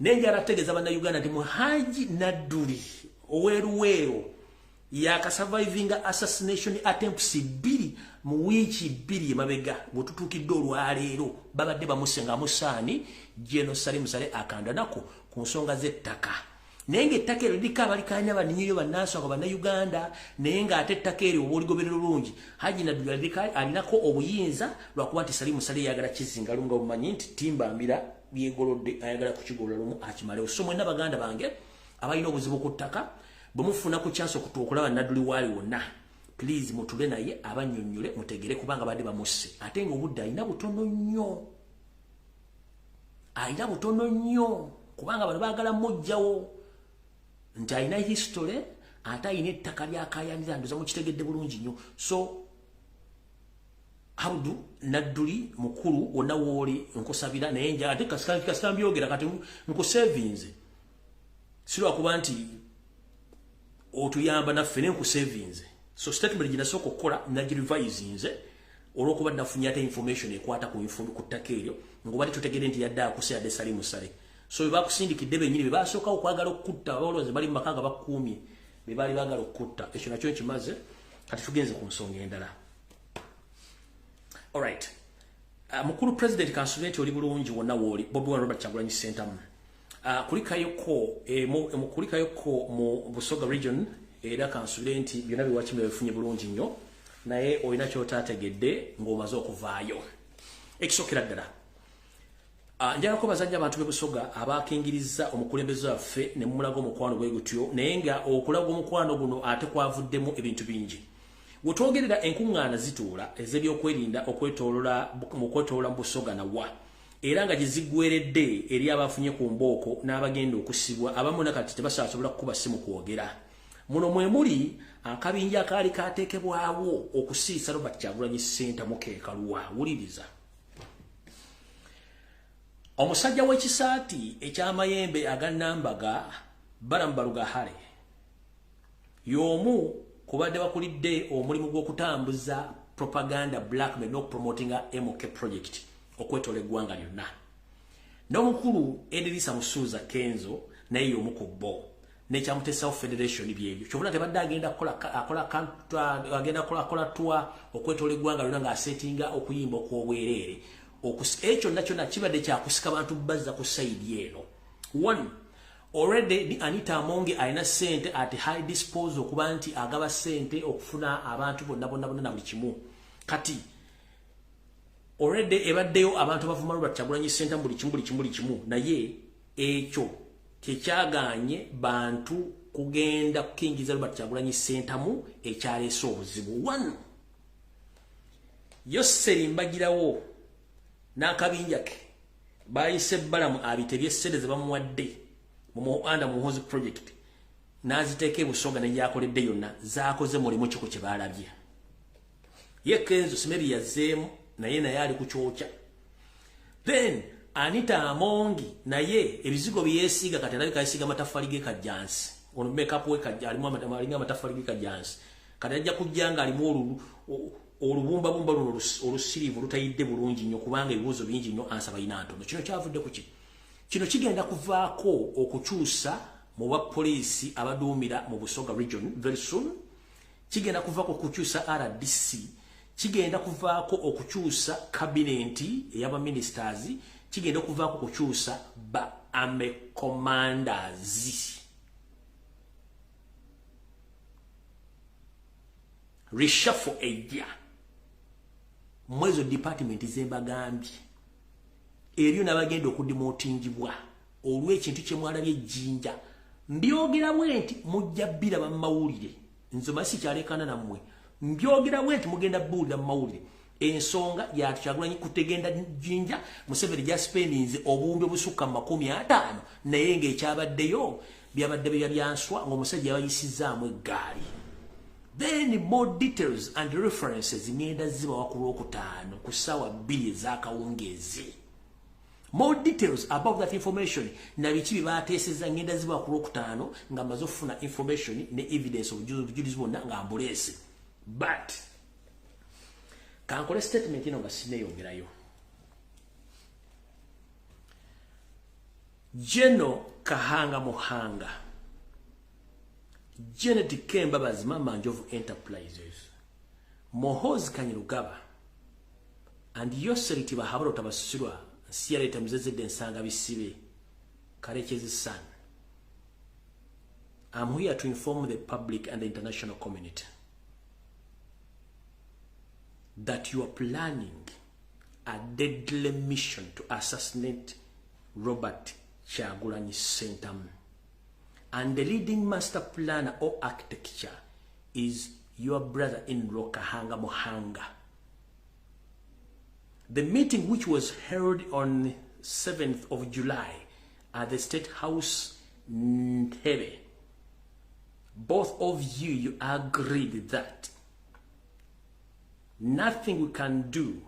A: Naye njala ategeeza Bannayuganda nti Muhaji Nadduli oweeruweero yakasurvivinga assassination attempts 2 mu wiiki 2 emabega bwe tutuukidde olwaleero. Babadde bamusse nga musaani Geno Salimu Sale Akandanako ku nsonga z'ettaka, naye ng'ettaka eryo liriko abalikanya baninyiryo bannansonga Bannayuganda. Naye ng'ate ettaka eryo oba oligoberera olungi, Haji Nadduli alinako obuyinza, lwakuba nti Salimu Sale yayagala kizinga lumu nga bumanyi nti timbambira byegolodde, ayagala kukigolola lumu akimalewo. So mwenna baganda bange abalina obuzibu ku ttaka, bwe mufuna ku chance okulaba Nadduli waali wonna, please mutule naye abannyonnyole mutegere, kubanga badde bamusse ate ng'obudde alina butono nnyo, alina butono nnyo, kubanga bano baagala muggyawo nti alina history ate alina ettaka lyakayanira. Ndoza mukitegedde bulungi nnyo. So Abdu Nadduli mukulu, wonna wooli nkusabira, naye nja ate kasita mbyogera kati nkusevinze, si lwakuba nti otuyamba naffe, naye nkusevinze. So statement gye nasooka okukola nagirevisinze olw'okuba nafunye ate information ekwata ku ttaka eryo, ng'obadde tutegere nti yadde akuse yadde Salimu Sale. So bwe bakusindikidde bennyini be basookawo okwagala okukutta, abalowooza bali mu maka nga bakuumye, be baali baagala okukutta. Ekyo nakyo nkimaze, kati tugenze ku nsonga endala. Alright, mukulu president, kansubire nti oli bulungi wonna wooli. Bobi Wine Robert Kyagulanyi Ssentamu, kulikayoko mu Busoga region, era kansubire nti byonna byewakimira bifunye bulungi nnyo. Naye olina kyotaategedde ng'omaze okuvaayo. Ekisookera ddala, njagala kubazanya abantu b'e Busoga abakingiriza omukulembeze waffe ne mumulaga omukwano bwe gutyo, naye nga okulaga omukwano guno ate kwavuddemu ebintu bingi. Wetwogerera enkuŋŋaana zituula ez'ebyokwerinda okwetoolola mu kwetoolola mu Busoga nawa, era nga gye ziggweredde eri abafunye ku mbooko n'abagenda okusibwa. Abamu nakati tebasobola kukuba simu kwogera. Muno mwe muli akabinja akaali kateekebwawo okusiisa Robert Kyagulanyi Ssentamu keekaluwa. Wuliriza omusajja w'ekisaati ekyamayembe agannambaga Balamu Barugahare y'omu kubadde bakulidde omulimu gw'okutambuza propaganda, blackmail n'okupromotinga MK project okwetoola eggwanga lyonna. N'omukulu Edirisa Musuuza Kenzo naye y'omu ku bo nekyamutesawo federation byebyo. Kyobula tebadde agenda akola tour okwetoola eggwanga lyonna ng'asetinga okuyimba okw'obwereere. Ekyo kyonna kibadde kyakusika bantu bazza ku side eno. One, already Anita Amonge alina ssente at high disposal okuba nti agaba ssente okufuna abantu bonna bonna bonna na buli kimu. Kati already ebaddeyo abantu bavuma Robert Kyagulanyi Ssentamu buli kimu buli kimu buli kimu, naye ekyo tekyagaanye bantu kugenda kukingiriza Robert Kyagulanyi Ssentamu ekyaleese obuzibu. One, Yoseri Mbagirawo n'akabinja ke bayise Balamu abitebye ssente ze bamuwadde mu under Muhoozi project n'aziteeka e Busoga ne gyakoledde yonna zaakoze mulimu ki ku kye baalabye. Ye Kenzo Simeri yazzeemu naye ali ku kyokya. Then Anita Amongi naye ebizigo bye yeesiiga kati alabika yeesiiga amataffaali ge Kajjansi. Ono makeup we alimu amataffaali ge Kajjansi. Kati ajja kujja nga alimu olubumbabumba luno olusiriivu olutayidde bulungi nnyo kubanga ebibuuzo bingi nnyo ansa balina ntono. Kino kyavudde ku ki? Kino kigenda kuvaako okukyusa mu bapoliisi abaduumira mu Busoga region very soon. Kigenda kuvaako okukyusa RDC. Kigenda kuvaako okukyusa kabinenti ey'abaministers. Kigenda kuvaako okukyusa ba army commanders. Reshuffle ejja mwezo department zembagambye eriyo n'abagenda okudemotingibwa olw'ekintu kye mwalabye ejjinja. Mbyogera bwe nti mujja bbiraba mu mawulire, nze masi kyalekana nammwe. Mbyogera bwe nti mugenda buulira mu mawulire ensonga ya Kyagulanyi kutegenda Jinja. Museveni gyasipendinze obuwumbi obusukka mu 50 naye ng'ekyabaddeyo byabadde bya byanswa ng'omusajja yabayisizaamu eggaali. Then more details and references ngenda zibawa ku Lwokutaano ku ssaawa 2 ez'akawungeezi. More details about that information na biki bye bateesezza ngenda zibawa ku Lwokutaano nga mmaze okufuna information ne evidence obujulizi bwonna nga mbuleese. But kankole statement eno nga sinneeyongerayo. General Kahanga Muhanga, Janet Kembabazi Mama Njovu Enterprises, Muhoozi Kainerugaba, and Yoseri Tibahabura Tabasirwa, Sierra Mzezede Nsanga Bisibe, Kareche's son. I'm here to inform the public and the international community that you are planning a deadly mission to assassinate Robert Kyagulanyi Ssentamu. And the leading master planner or architecture is your brother-in-law Kahanga Muhanga. The meeting, which was held on 7th of July at the State House Entebbe, both of you agreed that nothing we can do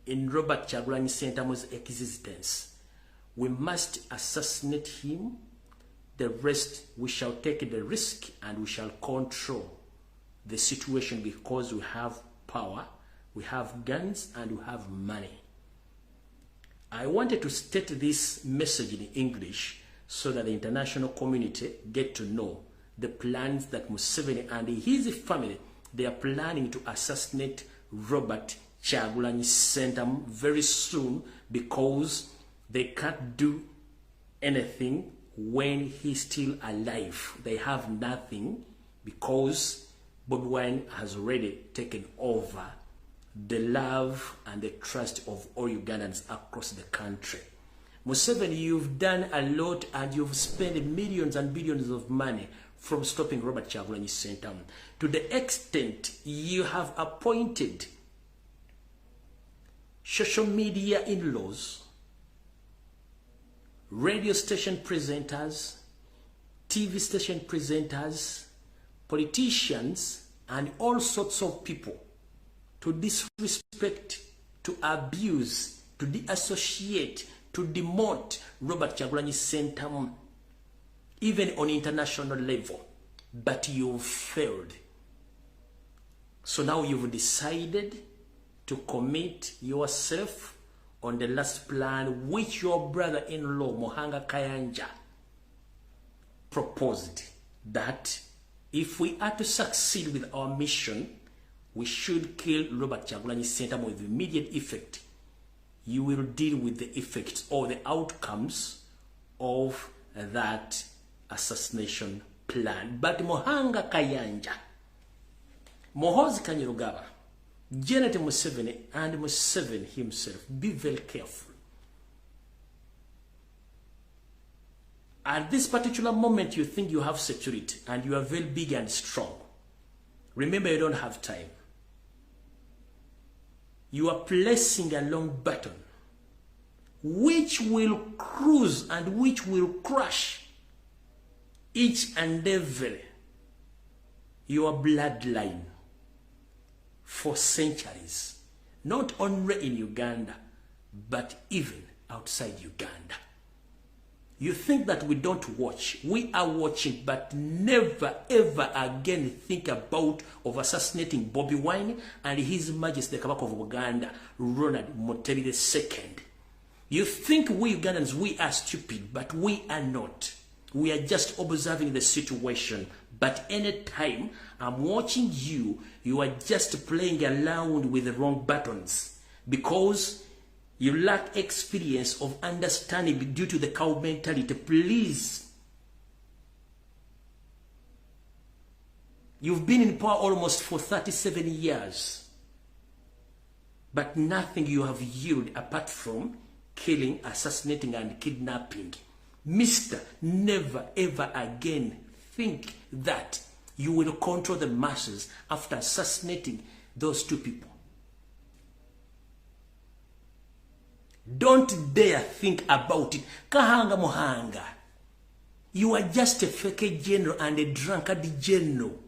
A: in Robert Kyagulanyi Ssentamu's existence. We must assassinate him. The rest, we shall take the risk and we shall control the situation because we have power, we have guns, and we have money. I wanted to state this message in English so that the international community get to know the plans that Museveni and his family, they are planning to assassinate Robert Kyagulanyi Ssentamu very soon because they can't do anything when he's still alive. They have nothing because Bobi Wine has already taken over the love and the trust of all Ugandans across the country. Museveni, you've done a lot and you've spent millions and billions of money from stopping Robert Kyagulanyi Ssentamu. To the extent you have appointed social media in-laws, radio station presenters, TV station presenters, politicians, and all sorts of people to disrespect, to abuse, to deassociate, to demote Robert Kyagulanyi Ssentamu, even on international level. But you failed. So now you've decided to commit yourself on the last plan which your brother-in-law Muhanga Kayanja proposed, that if we are to succeed with our mission, we should kill Robert Kyagulanyi Ssentamu with immediate effect. you will deal with the effects or the outcomes of that assassination plan. But Muhanga Kayanja, Muhoozi Kainerugaba, Janet Museveni, and Museveni himself, be very careful. At this particular moment, you think you have security and you are very big and strong. Remember, you don't have time. You are placing a long button which will cruise and which will crush each and every your bloodline for centuries, not only in Uganda, but even outside Uganda. You think that we don't watch. We are watching, but never, ever again think about of assassinating Bobi Wine and His Majesty the Kabaka of Uganda, Ronald Mutebi II. You think we Ugandans, we are stupid, but we are not. We are just observing the situation. But any time I'm watching you, you are just playing around with the wrong buttons because you lack experience of understanding due to the cow mentality. Please. You've been in power almost for 37 years, but nothing you have yielded apart from killing, assassinating, and kidnapping. Mister, never ever again think that you will control the masses after assassinating those two people. Don't dare think about it. Kahanga Muhanga, you are just a fake general and a drunkard general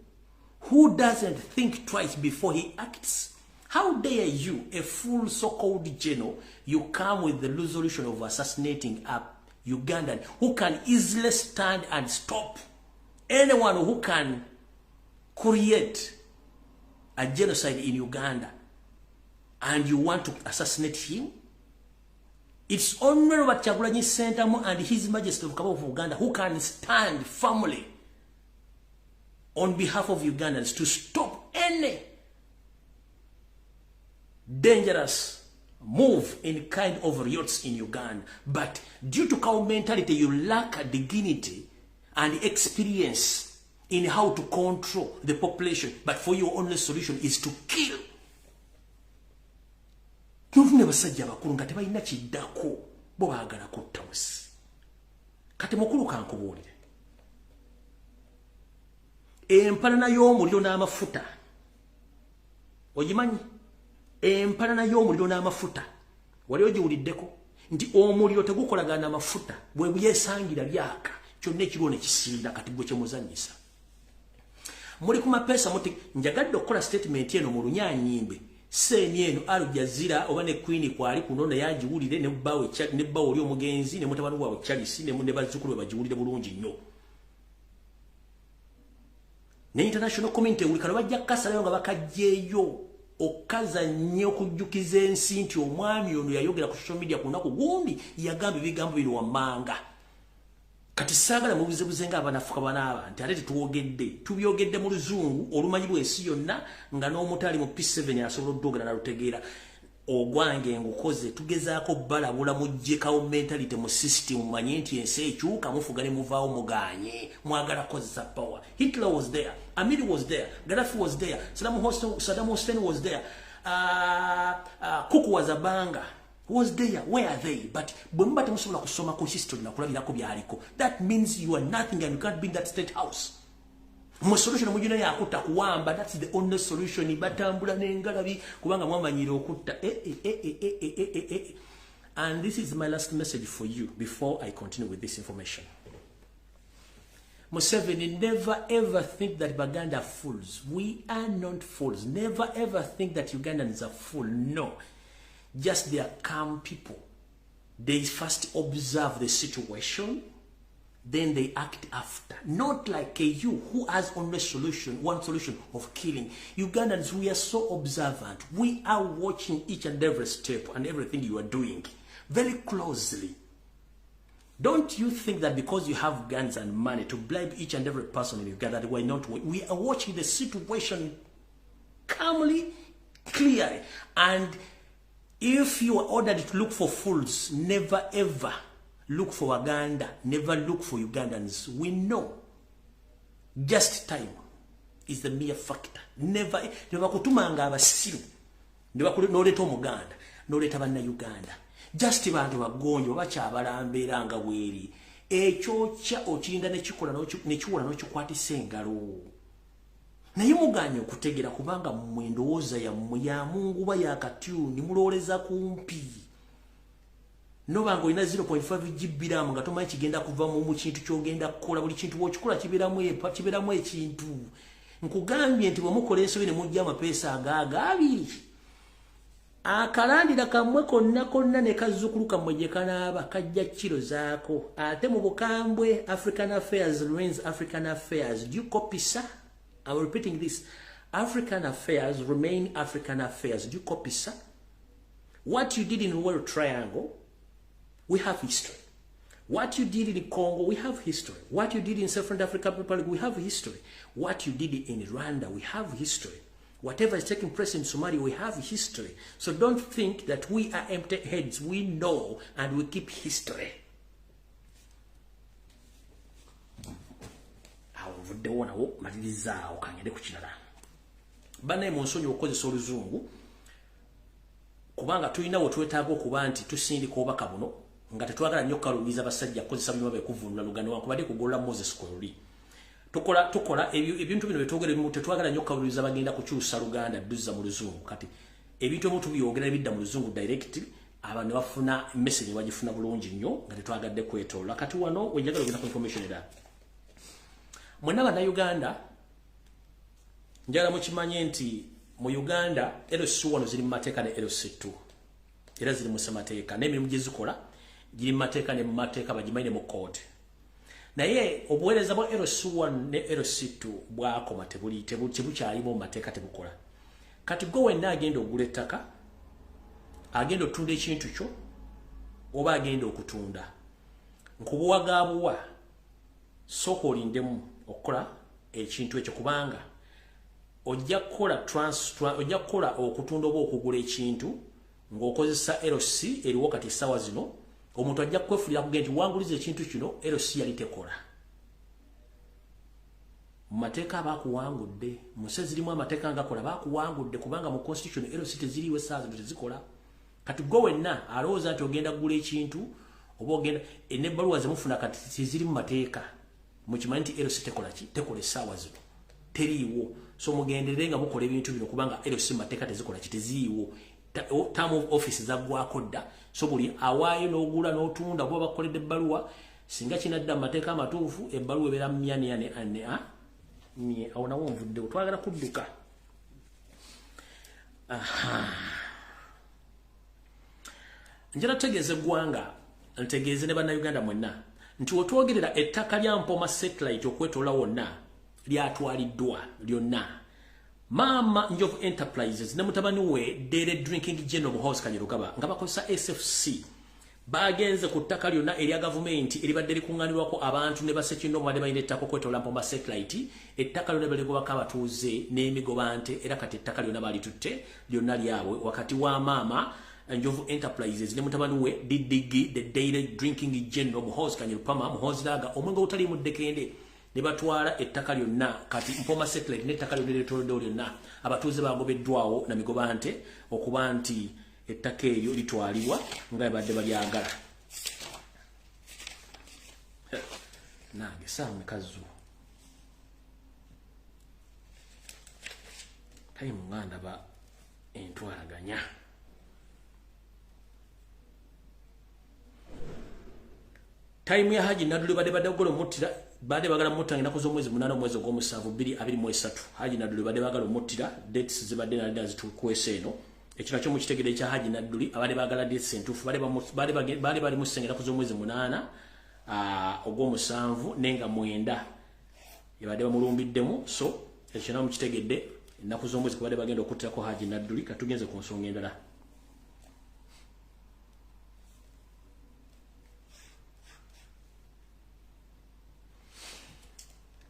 A: who doesn't think twice before he acts. How dare you, a full so-called general, you come with the resolution of assassinating a Ugandan who can easily stand and stop anyone who can create a genocide in Uganda, and you want to assassinate him? It's only Robert Kyagulanyi Ssentamu and His Majesty of Kabaka of Uganda who can stand firmly on behalf of Ugandans to stop any dangerous move in kind of riots in Uganda. But due to cow mentality, you lack a dignity and experience in how to control the population. But for your only solution is to kill. Nofune basajja abakulu nga tebalina kiddako, bo baagala kutta busi. Kati mukulu kankubuulire, empalana y'omuliro n'amafuta ogimanyi? Empalana y'omuliro n'amafuta wali ogiwuliddeko nti omuliro tegukolagana n'amafuta, bwe byesangira byaka kyonna ekiriwo ne kisinda. Kati gwe kyemuzannyisa muli ku mapeesa muti njagadde okukola statement eno mu Lunyanyimbe seeni eno Al Jazeera oba ne Queen kwali kuno naye agiwulire, ne bbaawe ne bbaawe oli omugenzi ne mutabani waabwe Charles ne bazzukulu be bagiwulire bulungi nnyo. Ne international community ewulikano bajja kukasalayo nga bakajjeeyo okukazannya okujjukiza ensi nti omwami ono yayogera ku social media ku lunaku gundi, yagamba ebigambo bino wammanga. Kati saagala mubuzebuze nga abanafuka banaaba nti ate tetuwogedde, tubyogedde mu Luzungu olumanyibwa ensi yonna nga n'omutali mu P7 asobola oddogera nalutegeera. Ogwange ngukoze, tugezaako balabula muggyekawo mentality mu system, mumanye nti ensi ekyuka, mufuga ne muvaawo muganye mwagala kukozesa power. Hitler was there, Amin was there, Gaddafi was there, Saddam Hussein was there, Kuku Wazabanga was there. Where are they? But bwe muba temusobola kusoma ku history nakulabirako byaliko, that means you are nothing and you can't be in that state house. Mu solution mugina yakutta kuwamba, that's the only solution. Batambula n'engalabi kubanga mwamanyira okutta. And this is my last message for you before I continue with this information. Museveni, never ever think that Baganda are fools. We are not fools. Never ever think that Ugandans are fools. No. Just they are calm people. They first observe the situation, then they act after. Not like a you who has only solution, one solution of killing. Ugandans, we are so observant. We are watching each and every step and everything you are doing very closely. Don't you think that because you have guns and money to bribe each and every person in Uganda that we're not, we are watching the situation calmly, clearly, and If you are ordered to look for fools, never ever look for Uganda, never look for Ugandans. We know. Just time is the mere factor. Never kutumanga abasiru. Noleta omuganda, noleta banna Uganda. Just bantu bagonjo bakyabalambeera nga bweri. Ekyo kya okirinda nekikola nekiwola n'okikwatisa engalo. Naye muganye okutegera kubanga mmwe endowooza yammwe ya munguba ya katyuni, mulowooleza kumpi. Nobanga olina 0.5 GB RAM nga tomanyi kigenda kuva mu kintu ky'ogenda kukola. Buli kintu bw'okikola kibeeramu ekintu. Nkugambye nti bwe mukola ensobi ne mujja amapeesa agaaga abiri, akalandira kammwe konna konna ne kazzukulu kammwe gye kanaaba kajja kiro zaako. Ate mu bukambwe, African affairs remains African affairs. Do you copy, sir? I'm repeating this. African affairs remain African affairs. Do you copy, sir? What you did in World Triangle, we have history. What you did in Congo, we have history. What you did in Southern African Republic, we have history. What you did in Rwanda, we have history. Whatever is taking place in Somalia, we have history. So don't think that we are empty heads. We know and we keep history. Awo nawo malirizzaawo kangende ku kirala. Bannaye mu nsonyi okukozesa oluzungu, kubanga tulina we twetaaga okuba nti tusindika obubaka buno nga tetwagala nnyo kukaluubiriza basajja kukozesa byuma byekuvvuunula Luganda, wankubadde kugolola Moses kwe. Tukola ebintu bino byetwogera ebimu tetwagala nnyo kukaluubiriza bagenda kukyusa Luganda duzza mu luzungu. Kati ebintu ebimu tubyogera bidda mu luzungu direct, abantu ne bafuna message bagifuna bulungi nnyo nga tetwagadde kwetoola. Kati wano wenjagala ogenda ku information era. Mwenna bannayuganda njagala mukimanye nti mu Uganda LC1 ziri mu mateeka ne LC2 era ziri mu ssemateeka, n'emirimu gye zikola giri mu mateeka ne mu mateeka bagimanyi ne mu kooti. Naye obuweereza bwa LC1 ne LC2 bwakoma, tebukyalimu mu mateeka, tebukola. Kati gwe wenna agenda ogula ettaka, agenda otunda ekintu kyo oba agenda okutunda, nkubuwa gaabuwa, sooka olindemu okukola ekintu ekyo, kubanga ojja kukola okutunda oba okugula ekintu ng'okozesa LC eriwo kati essaawa zino. Omuntu ajja kukwefulira kugenda nti wanguliza ekintu kino, LC yali tekola. Mu mateeka baakuwangudde, mu nsi ezirimu amateeka ngakola baakuwangudde, kubanga mu constitution LC teziriiwo essaawa zino, tezikola. Kati gwe wenna alowooza nti ogenda kugula ekintu oba ogenda n'ebbaluwa zemufuna kati teziri mu mateeka, mukimanyi nti LC tekola ki? Tekola essaawa zino, teriiwo. So mugenderere nga mukola ebintu bino, kubanga LC mu mateeka tezikola ki? Teziiwo. Term of office zaggwako dda. So buli awaayo n'ogula n'otunda oba bakoledde ebbaluwa, singa kinadda mu mateeka amatuufu, ebbaluwa ebeera mya ne ane a mye. Awo nawo nvuddewo, twagala kudduka. Aha, njala tutegeeze eggwanga, ntegeeze ne bannayuganda mwenna nti wetwogerera ettaka lya Mpoma Satellite okwetoola wonna lyatwaliddwa lyonna. Maama Njovu Enterprises ne mutabani we Daily Drinking General Muhoozi Kainerugaba nga bakozesa SFC bagenze ku ttaka lyonna erya gavumenti eribadde likuŋŋaanirwako abantu ne bassekinnoomu badde balina ettaka okwetoola Mpoma Satellite. Ettaka lyonna baligobako abatuuze n'emigobante, era kati ettaka lyonna balitutte lyonna lyabwe wakati wa Maama Njovu Enterprises ne mutabani we DDG, the Daily Drinking General Muhoozi Kainerugaba, Muhoozi Laga, omwenge ogutaliimu ddekende, ne batwala ettaka lyonna. Kati Mpoma Satellite n'ettaka lyonna eryetooloddewo lyonna abatuuze bagobeddwawo na migobante okuba nti ettaka eryo litwalibwa nga babadde balyagala. Nange saawa mekazu tayimu nga ndaba entwalaganya. Tayimu ya Haji Nadduli badde badde omuttira, badde bagala mutta ennaku z'omwezi 8 omwezi ogw'omusanvu 2023. Haji Nadduli badde bagala omuttira, dates zibadde nalina zitukwese eno. Ekyo nakyo mukitegere ekya Haji Nadduli, abadde bagala dates entuufu, badde bali mu ssenge ennaku z'omwezi 8 ogw'omusanvu nenga 9 yabadde bamulumbiddemu. So ekyo nakyo mukitegedde, ennaku z'omwezi kubadde bagenda okuttirako Haji Nadduli. Katugenze ku nsonga endala.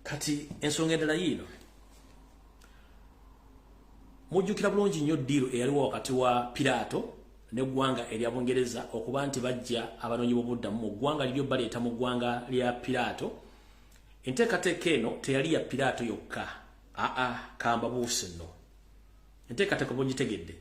A: Kati ensonga endala yiino, mujjukira bulungi nnyo ddiiru eyaliwo wakati wa Piraato n'eggwanga erya Bungereza okuba nti bajja abanoonyi b'obuddamu mu ggwanga liryo baleeta mu ggwanga lya Piraato. Enteekateeka eno teyali ya Piraato yokka, aa kamba buuse nno. Enteekateeka bongitegedde.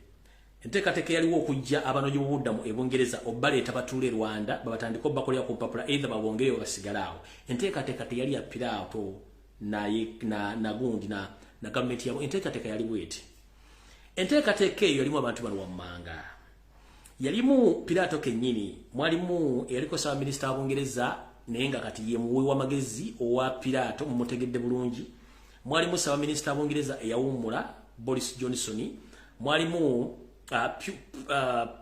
A: Enteekateeka yaliwo okujja abanoonyi b'obuddamu e Bungereza obaleeta batuule Rwanda babatandike obbakolera ku mpapula either babongereyo basigale awo. Enteekateeka teyali ya Piraato na gundi na gavumenti yabo. Enteekateeka yali bweti. Enteekateeka eyo yalimu abantu bano wammanga. Yalimu Piraato kennyini, mwalimu eyaliko ssaabaminisita wa Bungereza naye nga kati ye muwi w'amagezi owa Piraato, mumutegedde bulungi. Mwalimu ssaabaminisita wa Bungereza eyawummula Boris Johnson, mwalimu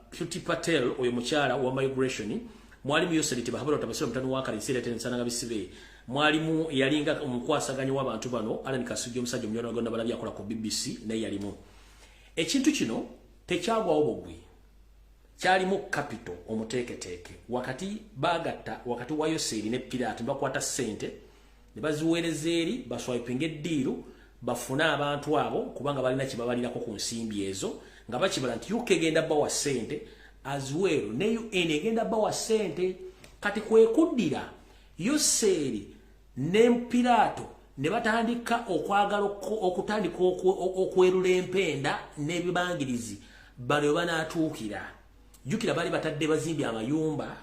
A: Priti Patel oyo mukyala wa migration, mwalimu Yoseri Tibahabura Tabasira mutano wa Kalinsi nsana bisibe, mwalimu yalinga omukwasaganya w'abantu bano Alan Kasujja omusajja omunyarwanda balabye akola ku BBC naye yalimu. Ekintu kino tekyagwawo bugwi. Kyalimu capital omuteeketeeke. Wakati bagatta wakati wa Yoseri ne Piraato bakwata ssente ne baziweereza eri baswipinga eddiiru bafune abantu abo kubanga balina kye babalirako ku nsimbi ezo nga bakibala nti UK egenda bawa ssente as well ne UN egenda bawa ssente. Kati kwe kuddira Yoseri ne Piraato ne batandika okwagala okutandika okwerula empenda n'ebibangirizi bano banaatuukira. Jjukira bali batadde bazimbye amayumba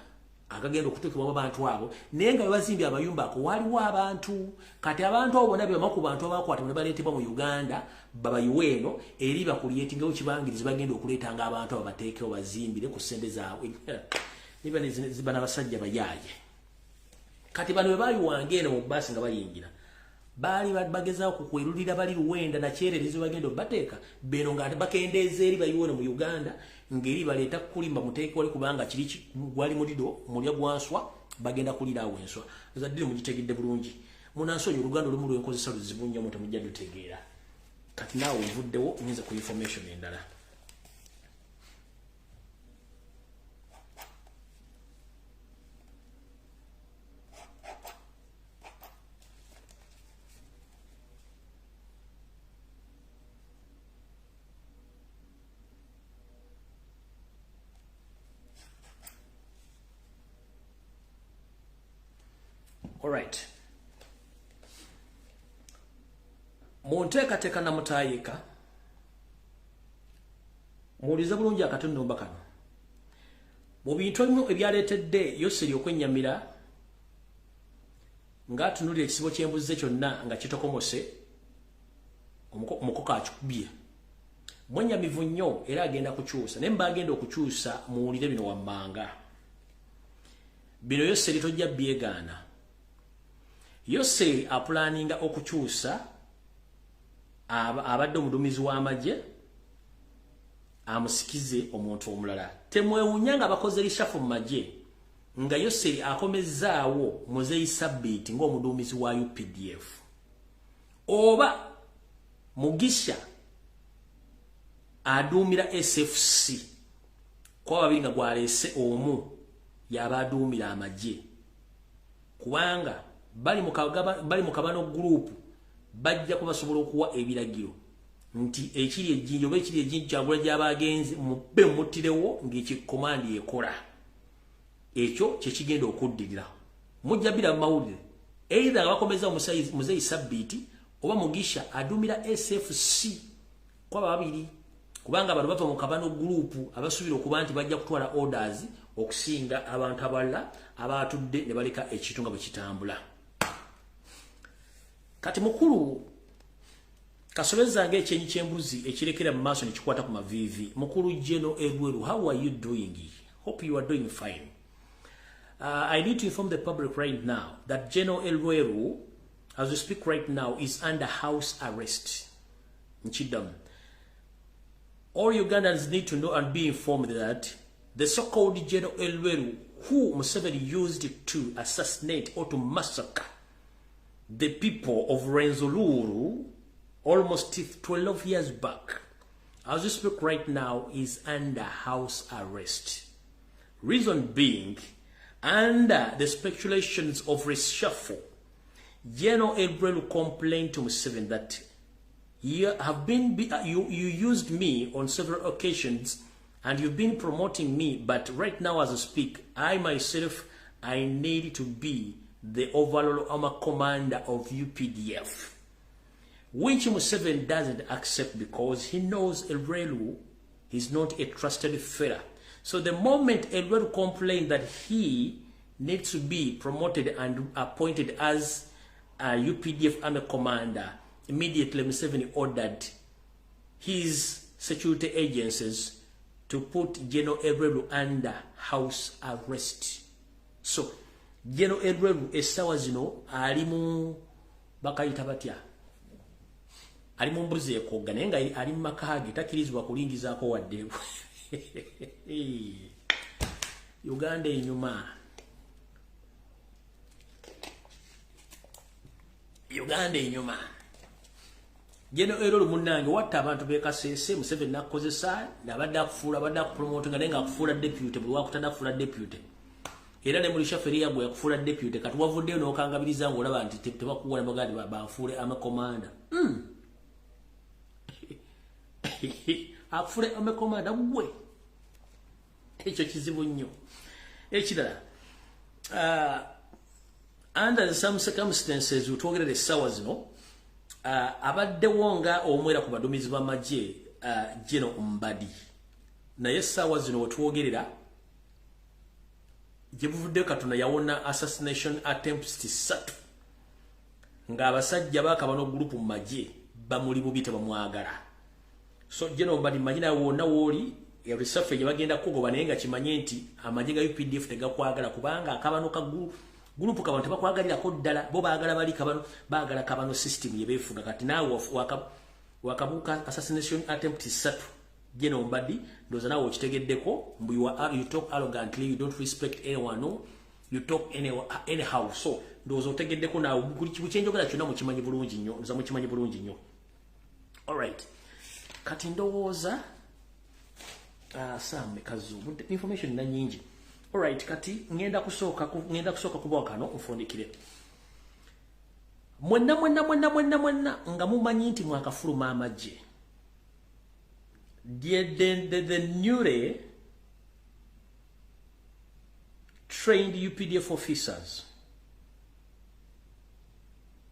A: agagenda okutuukibwamu abantu abo, naye nga bwe bazimbye amayumba ako waliwo abantu. Kati abantu abo bonna be bamu ku bantu abakwatibwa ne baleetebwa mu Uganda babayiwe eno eri bakulyetingawo kibangirizi bagenda okuleetanga abantu abo bateekewo bazimbire ku ssente zaabwe. Niba n'abasajja bayaaye. Kati bano bwe bayiwanga eno mu bbaasi nga bayingira baali bagezaako kwerulira bali luwenda na kyererezi bagenda obateeka beno nga bakendeeza eri bayiwe eno mu Uganda ngeri baleeta kulimba muteeke wali kubanga kiri gwali mulido mulya gwanswa bagenda kulira awo enswa. Zaddire mugitegedde bulungi. Munansonyi oluganda olumu lwenkozesa luzibu nnyo mu temujja lutegeera. Kati naawe nvuddewo nyinza ku information endala. Alright. Mu nteekateeka namutaayika muwulize bulungi akatundu kano. Mu bintu ebimu ebyaleetedde Yoseri okwennyamira ng'atunuulira ekisibo ky'embuzi kyonna nga kitokomose omukoko akikubye. Mwennyamivu nnyo era agenda kukyusa, naye mba agenda okukyusa muwulire bino wammanga. Bino Yoseri tojja byegaana. Yoseri apulaninga okukyusa abadde omuduumizi w'amagye amusikize omuntu omulala. Temwewuunya nga bakoze reshuffle mu magye nga Yoseri akomezzaawo Muzeeyi Sabiti ng'omuduumizi wa UPDF. Oba Mugisha aduumira SFC kuba babiri nga gwaleese omu y'aba aduumira amagye, kubanga bali mu kabano group bajja kubasobola okuwa ebiragiro nti ekiri ejjinja oba ekiri ejjinja kyagula gy'abagenzi mube muttirewo ng'ekikomandi ekola. Ekyo kye kigenda okuddirira. Mujja bira mu mawulire either nga bakomeza Muzeeyi Sabiti oba Mugisha aduumira SFC kwaba babiri, kubanga bano bava mu kabano group abasuubira okuba nti bajja kutwala orders okusinga abantu abalala abatudde ne baleka ekintu nga bwe kitambula. Kati mukulu kasobeza ng'ekyenyi ky'embuzi ekirekera mu maaso ne kikwata ku maviivi. Mukulu General Elweru, how are you doing? Hope you are doing fine. I need to inform the public right now that General Elweru, as we speak right now, is under house arrest. Nchidam. All Ugandans need to know and be informed that the so-called General Elweru, who Museveni used to assassinate or to massacre the people of Rwenzururu almost 12 years back, as we speak right now, is under house arrest. Reason being, under the speculations of reshuffle, General Elweru complained to Museveni that you have been you used me on several occasions And you've been promoting me, but right now as I speak, I myself, I need to be the overall army commander of UPDF, which Museveni doesn't accept because he knows Elwelu is not a trusted fella. So the moment Elwelu complained that he needs to be promoted and appointed as a UPDF army commander, immediately Museveni ordered his security agencies to put General Elwelu under house arrest. So General Elwelu esawa zino alimu bakayita batya, ali mu mbuzi ekogga naye nga ali mu maka ge takkirizibwa kulingizaako wadde. Uganda enyuma, Uganda enyuma. General Elwelu munnange watta abantu b'e Kasese, Museveni n'akukozesa nabadde akufuula, abadde akupromotinga naye ng'akufuula deputy, buli wakutadde akufuula deputy. Era ne mulisha feria gwe yakufuula deputy, kati wavuddeyo n'okangabiriza ng'olaba nti tebakuwa nabagandi banfuule army commander. Akufuule army commander gwe, ekyo kizibu nnyo. Ekirala, under some circumstances wetwogerera essaawa zino, abaddewo nga omwera ku baduumizi b'amagye General Mbadi, naye essaawa zino wetwogerera gye buvuddeyo katono yawona assassination attempts 3 ng'abasajja baakabano group mu magye bamuli bubi tebamwagala. So General Mbadi manyi nawe wonna wooli ebisafe gye bagenda kugoba, naye nga kimanye nti amagye ga UPDF tegakwagala kubanga akabano ka group kabano tebakwagalirako ddala, bo baagala bali kabano, baagala kabano system ye beefuga. Kati naawe wakabuuka assassination attempt 3 General Mbadi, ndowooza naawe okitegeddeko mbu you talk arrogantly, you don't respect anyone, you talk anyhow. So ndowooza otegeddeko naawe buli kyenjogera kyonna mukimanyi bulungi nnyo, nza mukimanyi bulungi nnyo. Alright, kati ndowooza Sam Kazu information na nyingi. Alright, kati ngenda kusooka kubawa kano nfundikire. Mwenna mwenna mwenna mwenna mwenna nga mumanyi nti mwakafuluma amagye. The newly trained UPDF officers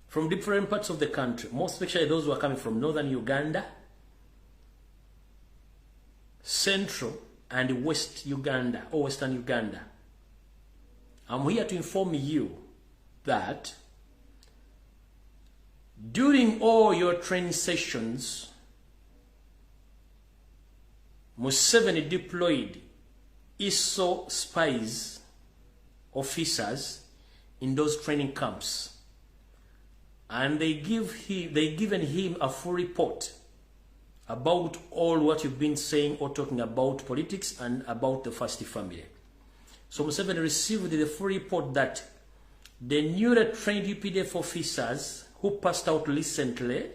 A: from different parts of the country, most especially those who are coming from northern Uganda, central and west Uganda or western Uganda, I'm here to inform you that during all your training sessions, Museveni deployed ISO spies officers in those training camps, and they given him a full report about all what you've been saying or talking about politics and about the First Family. So Museveni received the full report that the newly trained UPDF officers who passed out recently,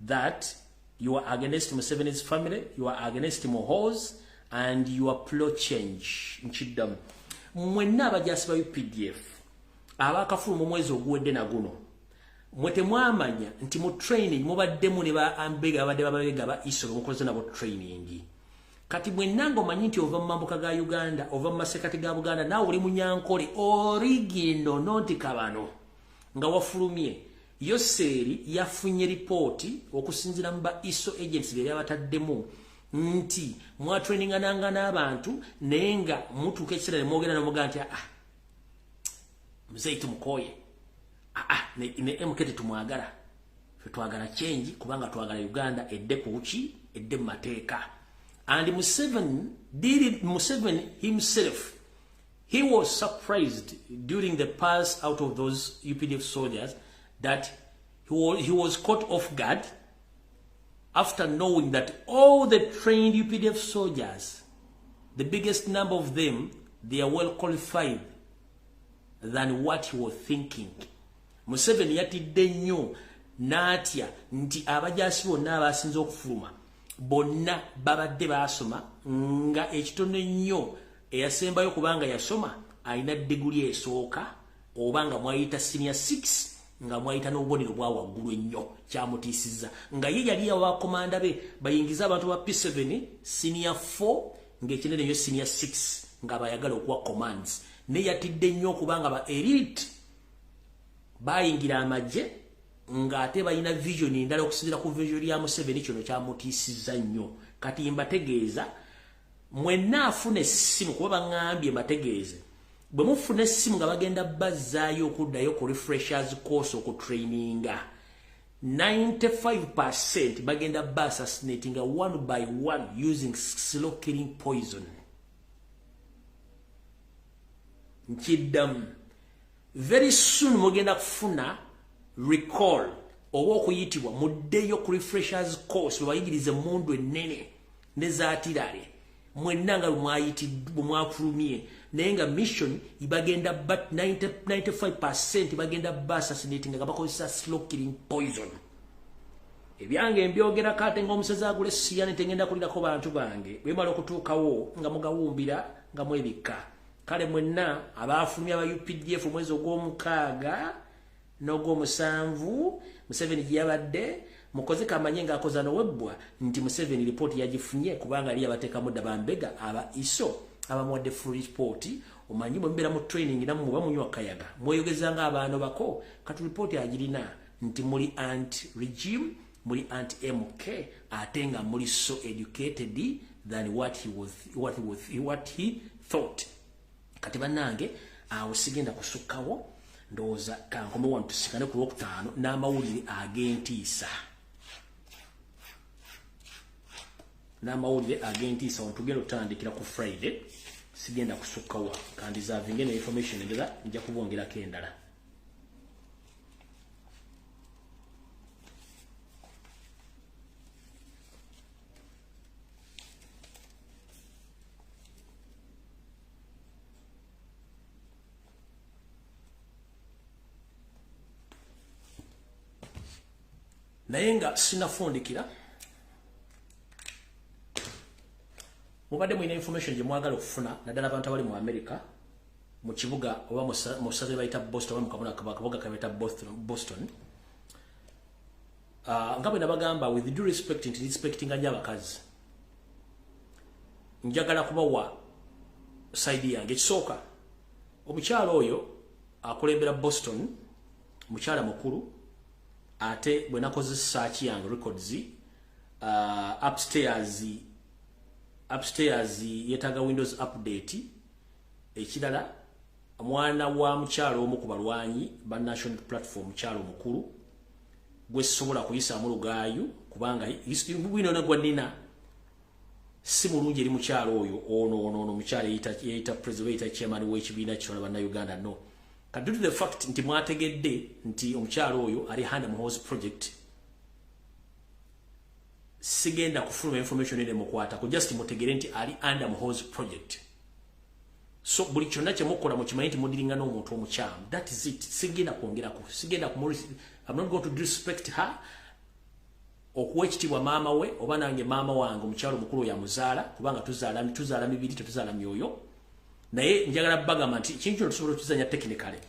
A: that you are against Museveni's family, you are against Muhoozi, and you are pro-change. Nchiddamu. Mwenna abajasi ba UPDF abakafulu mu mwezi oguwedde na guno, mwe temwamanya nti mu training mubaddemu ne ba ambega abadde bababega ba ISO mukoze nabo training. Kati mwenna ng'omanyi nti ova mu mambuka ga Uganda, ova mu masekati ga Buganda, naawe oli munyankole original not kabano nga wafulumye. Yoseeri yafunye ripooti okusinziira mu ba ISO agents be yabataddemu nti mwatrainingananga n'abantu naye nga mutuuka ekiseera ne mwogera n'omugaa nti ah, muzeeyi tumukooye, ne MK tetumwagala, ffe twagala change kubanga twagala Uganda edde ku ki, edde mu mateeka. And Museveni himself, he was surprised during the pass out of those UPDF soldiers that he was caught off guard after knowing that all the trained UPDF soldiers, the biggest number of them, they are well qualified than what he was thinking. Museveni yatidde nnyo n'atya nti abajaasi bonna abasinze okufuluma bonna babadde baasoma nga ekitono ennyo eyasembayo kubanga yasoma alina diguli esooka oba nga mwayita senior 6 Nga mwayita n'obubonero bwa waggulu ennyo kyamutiisizza. Nga ye yali abakomanda be bayingiza abantu ba P7 senior 4 ng'ekinene nnyo senior 6 nga bayagala okuwa commands. Ne yatidde nnyo okubanga ba elite bayingira amagye ng'ate balina vision endala okusinziira ku vision ya Museveni. Kino kyamutiisizza nnyo. Kati mbategeeza mwenna afuna essimu, kuba baŋŋambye mbategeeze bwe mufuna essimu nga bagenda bazzaayo okuddayo ku refreshers course okutraininga, 95% bagenda ba assassinatinga one by one using slow killing poison. Nkiddamu, very soon mugenda kufuna recall oba okuyitibwa muddeyo ku refreshers course bebayigirize emmundu ennene ne zaatirale mwenna nga bwe mwafulumye. Naye nga mission bagenda but 95% bagenda ba assassinating nga bakozesa slow killing poison. Ebyange mbyogerako ate ng'omusezi agula essiyani tengenda kulirako bantu bange. Bwe mala okutuukawo nga mugawumbira nga mwebikka. Kale mwenna abaafulumya aba UPDF omwezi ogw'omukaaga n'ogw'omusanvu Museveni gye yabadde mukoze kamanye ng'akoza nowebbwa nti Museveni ripooti yagifunye kubanga yali yabateekamu dda bambega aba ISO abamuwadde full report. Omanyi bwe mubeera mu training nammwe muba munywa kayaga mweyogeza ng'abaana bako. Kati ripooti agirina nti muli anti regime, muli anti MK, ate nga muli so educated than what he was, what he was, what he thought. Kati bannange awo sigenda kusukkawo, ndowooza kankome wano tusikane ku Lwokutaano n'amawulire ag'entiisa. N'amawulire ag'entiisa wano tugenda otandikira ku Friday, sigenda kusukkawo kandizavinge ne information endala nja kubongerako endala. Naye nga sinafundikira, mubadde mulina information gye mwagala okufuna naddala abantu abali mu America mu kibuga oba mu ssaza bayita Boston oba mu kabuga kabayita Boston. Nga bwe nabagamba, with due respect nti respectinga nnyo abakazi, njagala kubawa side yange. Ekisooka, omukyala oyo akulembera Boston mukyala mukulu, ate bwe nakoze search yange records, upstairs yeetaaga Windows update. Ekirala, mwana wa mukyala omu ku balwanyi ba National Platform, mukyala omukulu gwe sobola kuyisaamu lugaayu kubanga bwino ne gwa nnina si mulungi eri mukyala oyo. Ono ono ono mukyala yeyita president, yeyita chairman w'ekibiina kyonna Bannayuganda. No, kati due to the fact nti mwategedde nti omukyala oyo ali under Muhoozi project, sigenda kufuluma information ene mukwatako, just mutegere nti ali under Muhoozi project. So buli kyonna kye mukola mukimanyi nti mudiringa n'omuntu omukyamu. That is it. Sigenda kwongerako, sigenda I'm not going to disrespect her okuwa ekitiibwa maama we oba nange maama wange omukyalo omukulu oyo amuzaala, kubanga tuzaala mibiri, tetuzaala myoyo. Naye njagala bagamba nti ekintu kino tusobola okukizanya technically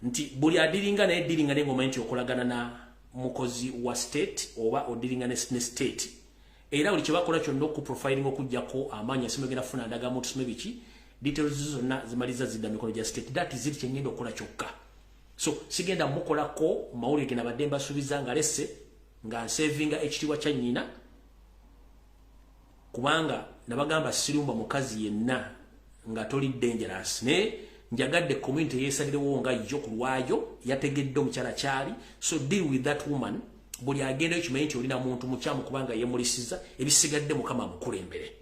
A: nti buli adiringa naye diringa naye ng'omanyi nti okolagana na mukozi wa state oba odiringa ne state, era buli kyebakola kyonna okuprofiling okuggyako amaanyi asimu egenda kufuna ndagamuntu tusome biki details zonna zimaliza zidda mikono gya state. That is it kyengenda okukola kyokka. So sigenda mukolako mawulire ge nabadde mbasuubiza nga lese nga nsevinga ekitiibwa kya nnyina, kubanga nabagamba sirumba mukazi yenna nga toli dangerous. Naye njagadde community yeesalirewo nga yo ku lwayo yategedde omukyala kyali. So deal with that woman. Buli agenda ekimanyi nti olina muntu mukyamu kubanga yemulisiza, ebisigadde Mukama amukulembere.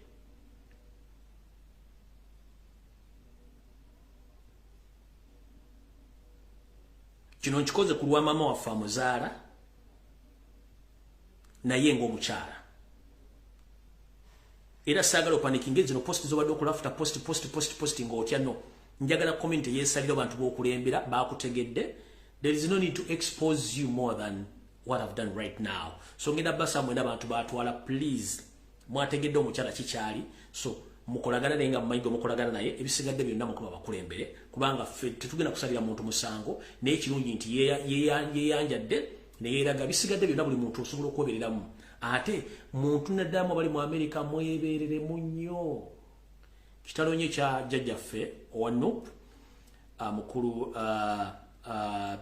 A: Kino nkikoze ku lwa maama waffe amuzaala naye ng'omukyala, era saagala opanikinge zino post zobadde okola after post post post post ng'otya. No, njagala community yeesalira abantu b'okulembera bakutegedde. There is no need to expose you more than what I've done right now. So ngenda basa mwena abantu batwala, please, mwategedde omukyala kikyali. So Mukolagana naye nga mumanyi mukolagana naye, ebisigadde byonna Mukama bakulembere, kubanga ffe tetugenda kusalira muntu musango, naye kirungi nti yeyanjadde ne yeeraga. Bisigadde byonna buli muntu osobola okwebereramu. Ate muntu naddamu abali mu Amerika mwebereremu nnyo. Kitalo nnyo kya jjajjaffe owa NUP, mukulu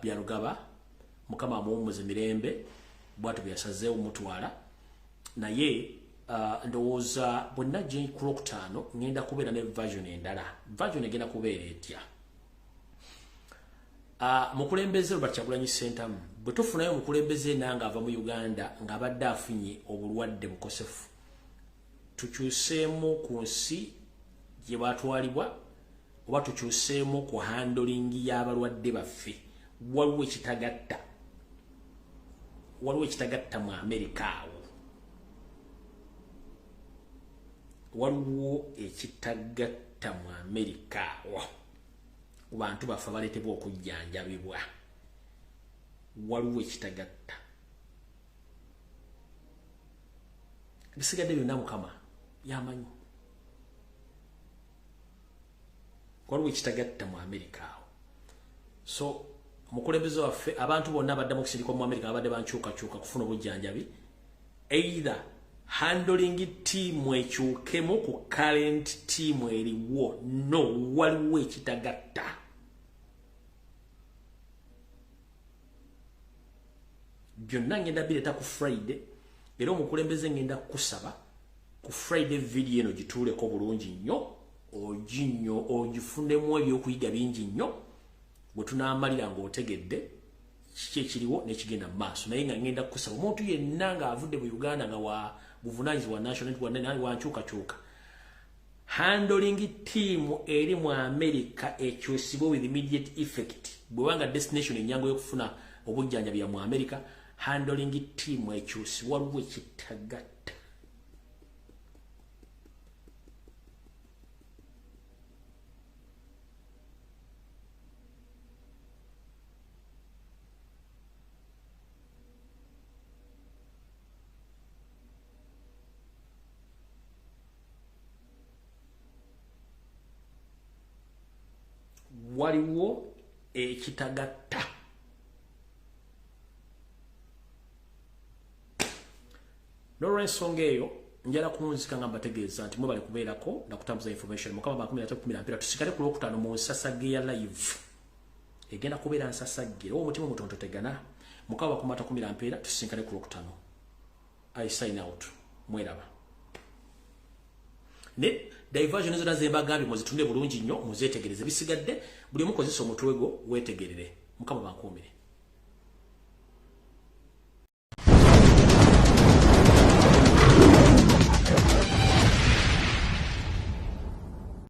A: Byarugaba, Mukama amuwummuze mirembe, bw'atyo bwe yasazeewo mutwala. Naye ndowooza bonna gye ku Lwokutaano ngenda kubeera ne version endala. Version egenda kubeera etya? Mukulembeze Robert Kyagulanyi Ssentamu, bwe tufunayo omukulembeze nanga ava mu Uganda ng'abadde afunye obulwadde bukosefu, tukyuseemu ku nsi gye batwalibwa oba tukyuseemu ku handling y'abalwadde baffe. Waliwo ekitagatta, waliwo ekitagatta mu Amerika awo, waliwo ekitagatta mu Amerika awo ku bantu baffe abaleetebwa okujjanjabibwa. Waliwo ekitagatta. Ebisigadde byonna Mukama yamanyi. Waliwo ekitagatta mu Amerika awo. So omukulembeze waffe, abantu bonna abaddamu okusindikwa mu Amerika abadde bankyukakyuka kufuna obujjanjabi, either handling team ekyukemu ku current team eriwo, no, waliwo ekitagatta. Byonna ngenda bireeta ku Friday, era omukulembeze ngenda kusaba ku Friday video eno gituuleko bulungi nnyo, oginnyo ogifunemu ebyokuyiga bingi nnyo, bwe tunaamalira ng'otegedde kiki ekiriwo n'ekigenda mu maaso. Naye nga ngenda kusaba omuntu yenna ng'avudde mu Uganda nga wa buvunaanyizibwa national wa nkyukakyuka, handling team eri mu America ekyusibwe with immediate effect. Bwebanga destination enyangu y'okufuna obujjanjabi ya mu America, handling team ekyusibwe. Waliwo ekitagatta. Waliwo ekitagatta. N'olwensonga eyo njala kunzika nga mbategeeza nti mwebale kubeerako na kutambuza information. Mukama bakumira ate mpira, tusigale ku Lwokutaano mu nsasagge ya live. Egenda kubeera nsasagge, oba omutima omutonto tegana. Mukama bakumata kumira mpeera, tusinkane ku Lwokutaano. I sign out. Mweraba. Ne diversion zonna ze mbagambye muzitunde bulungi nnyo, muzeetegereze. Bisigadde buli omu kozesa omutwe gwo weetegerere. Mukama bankuumire.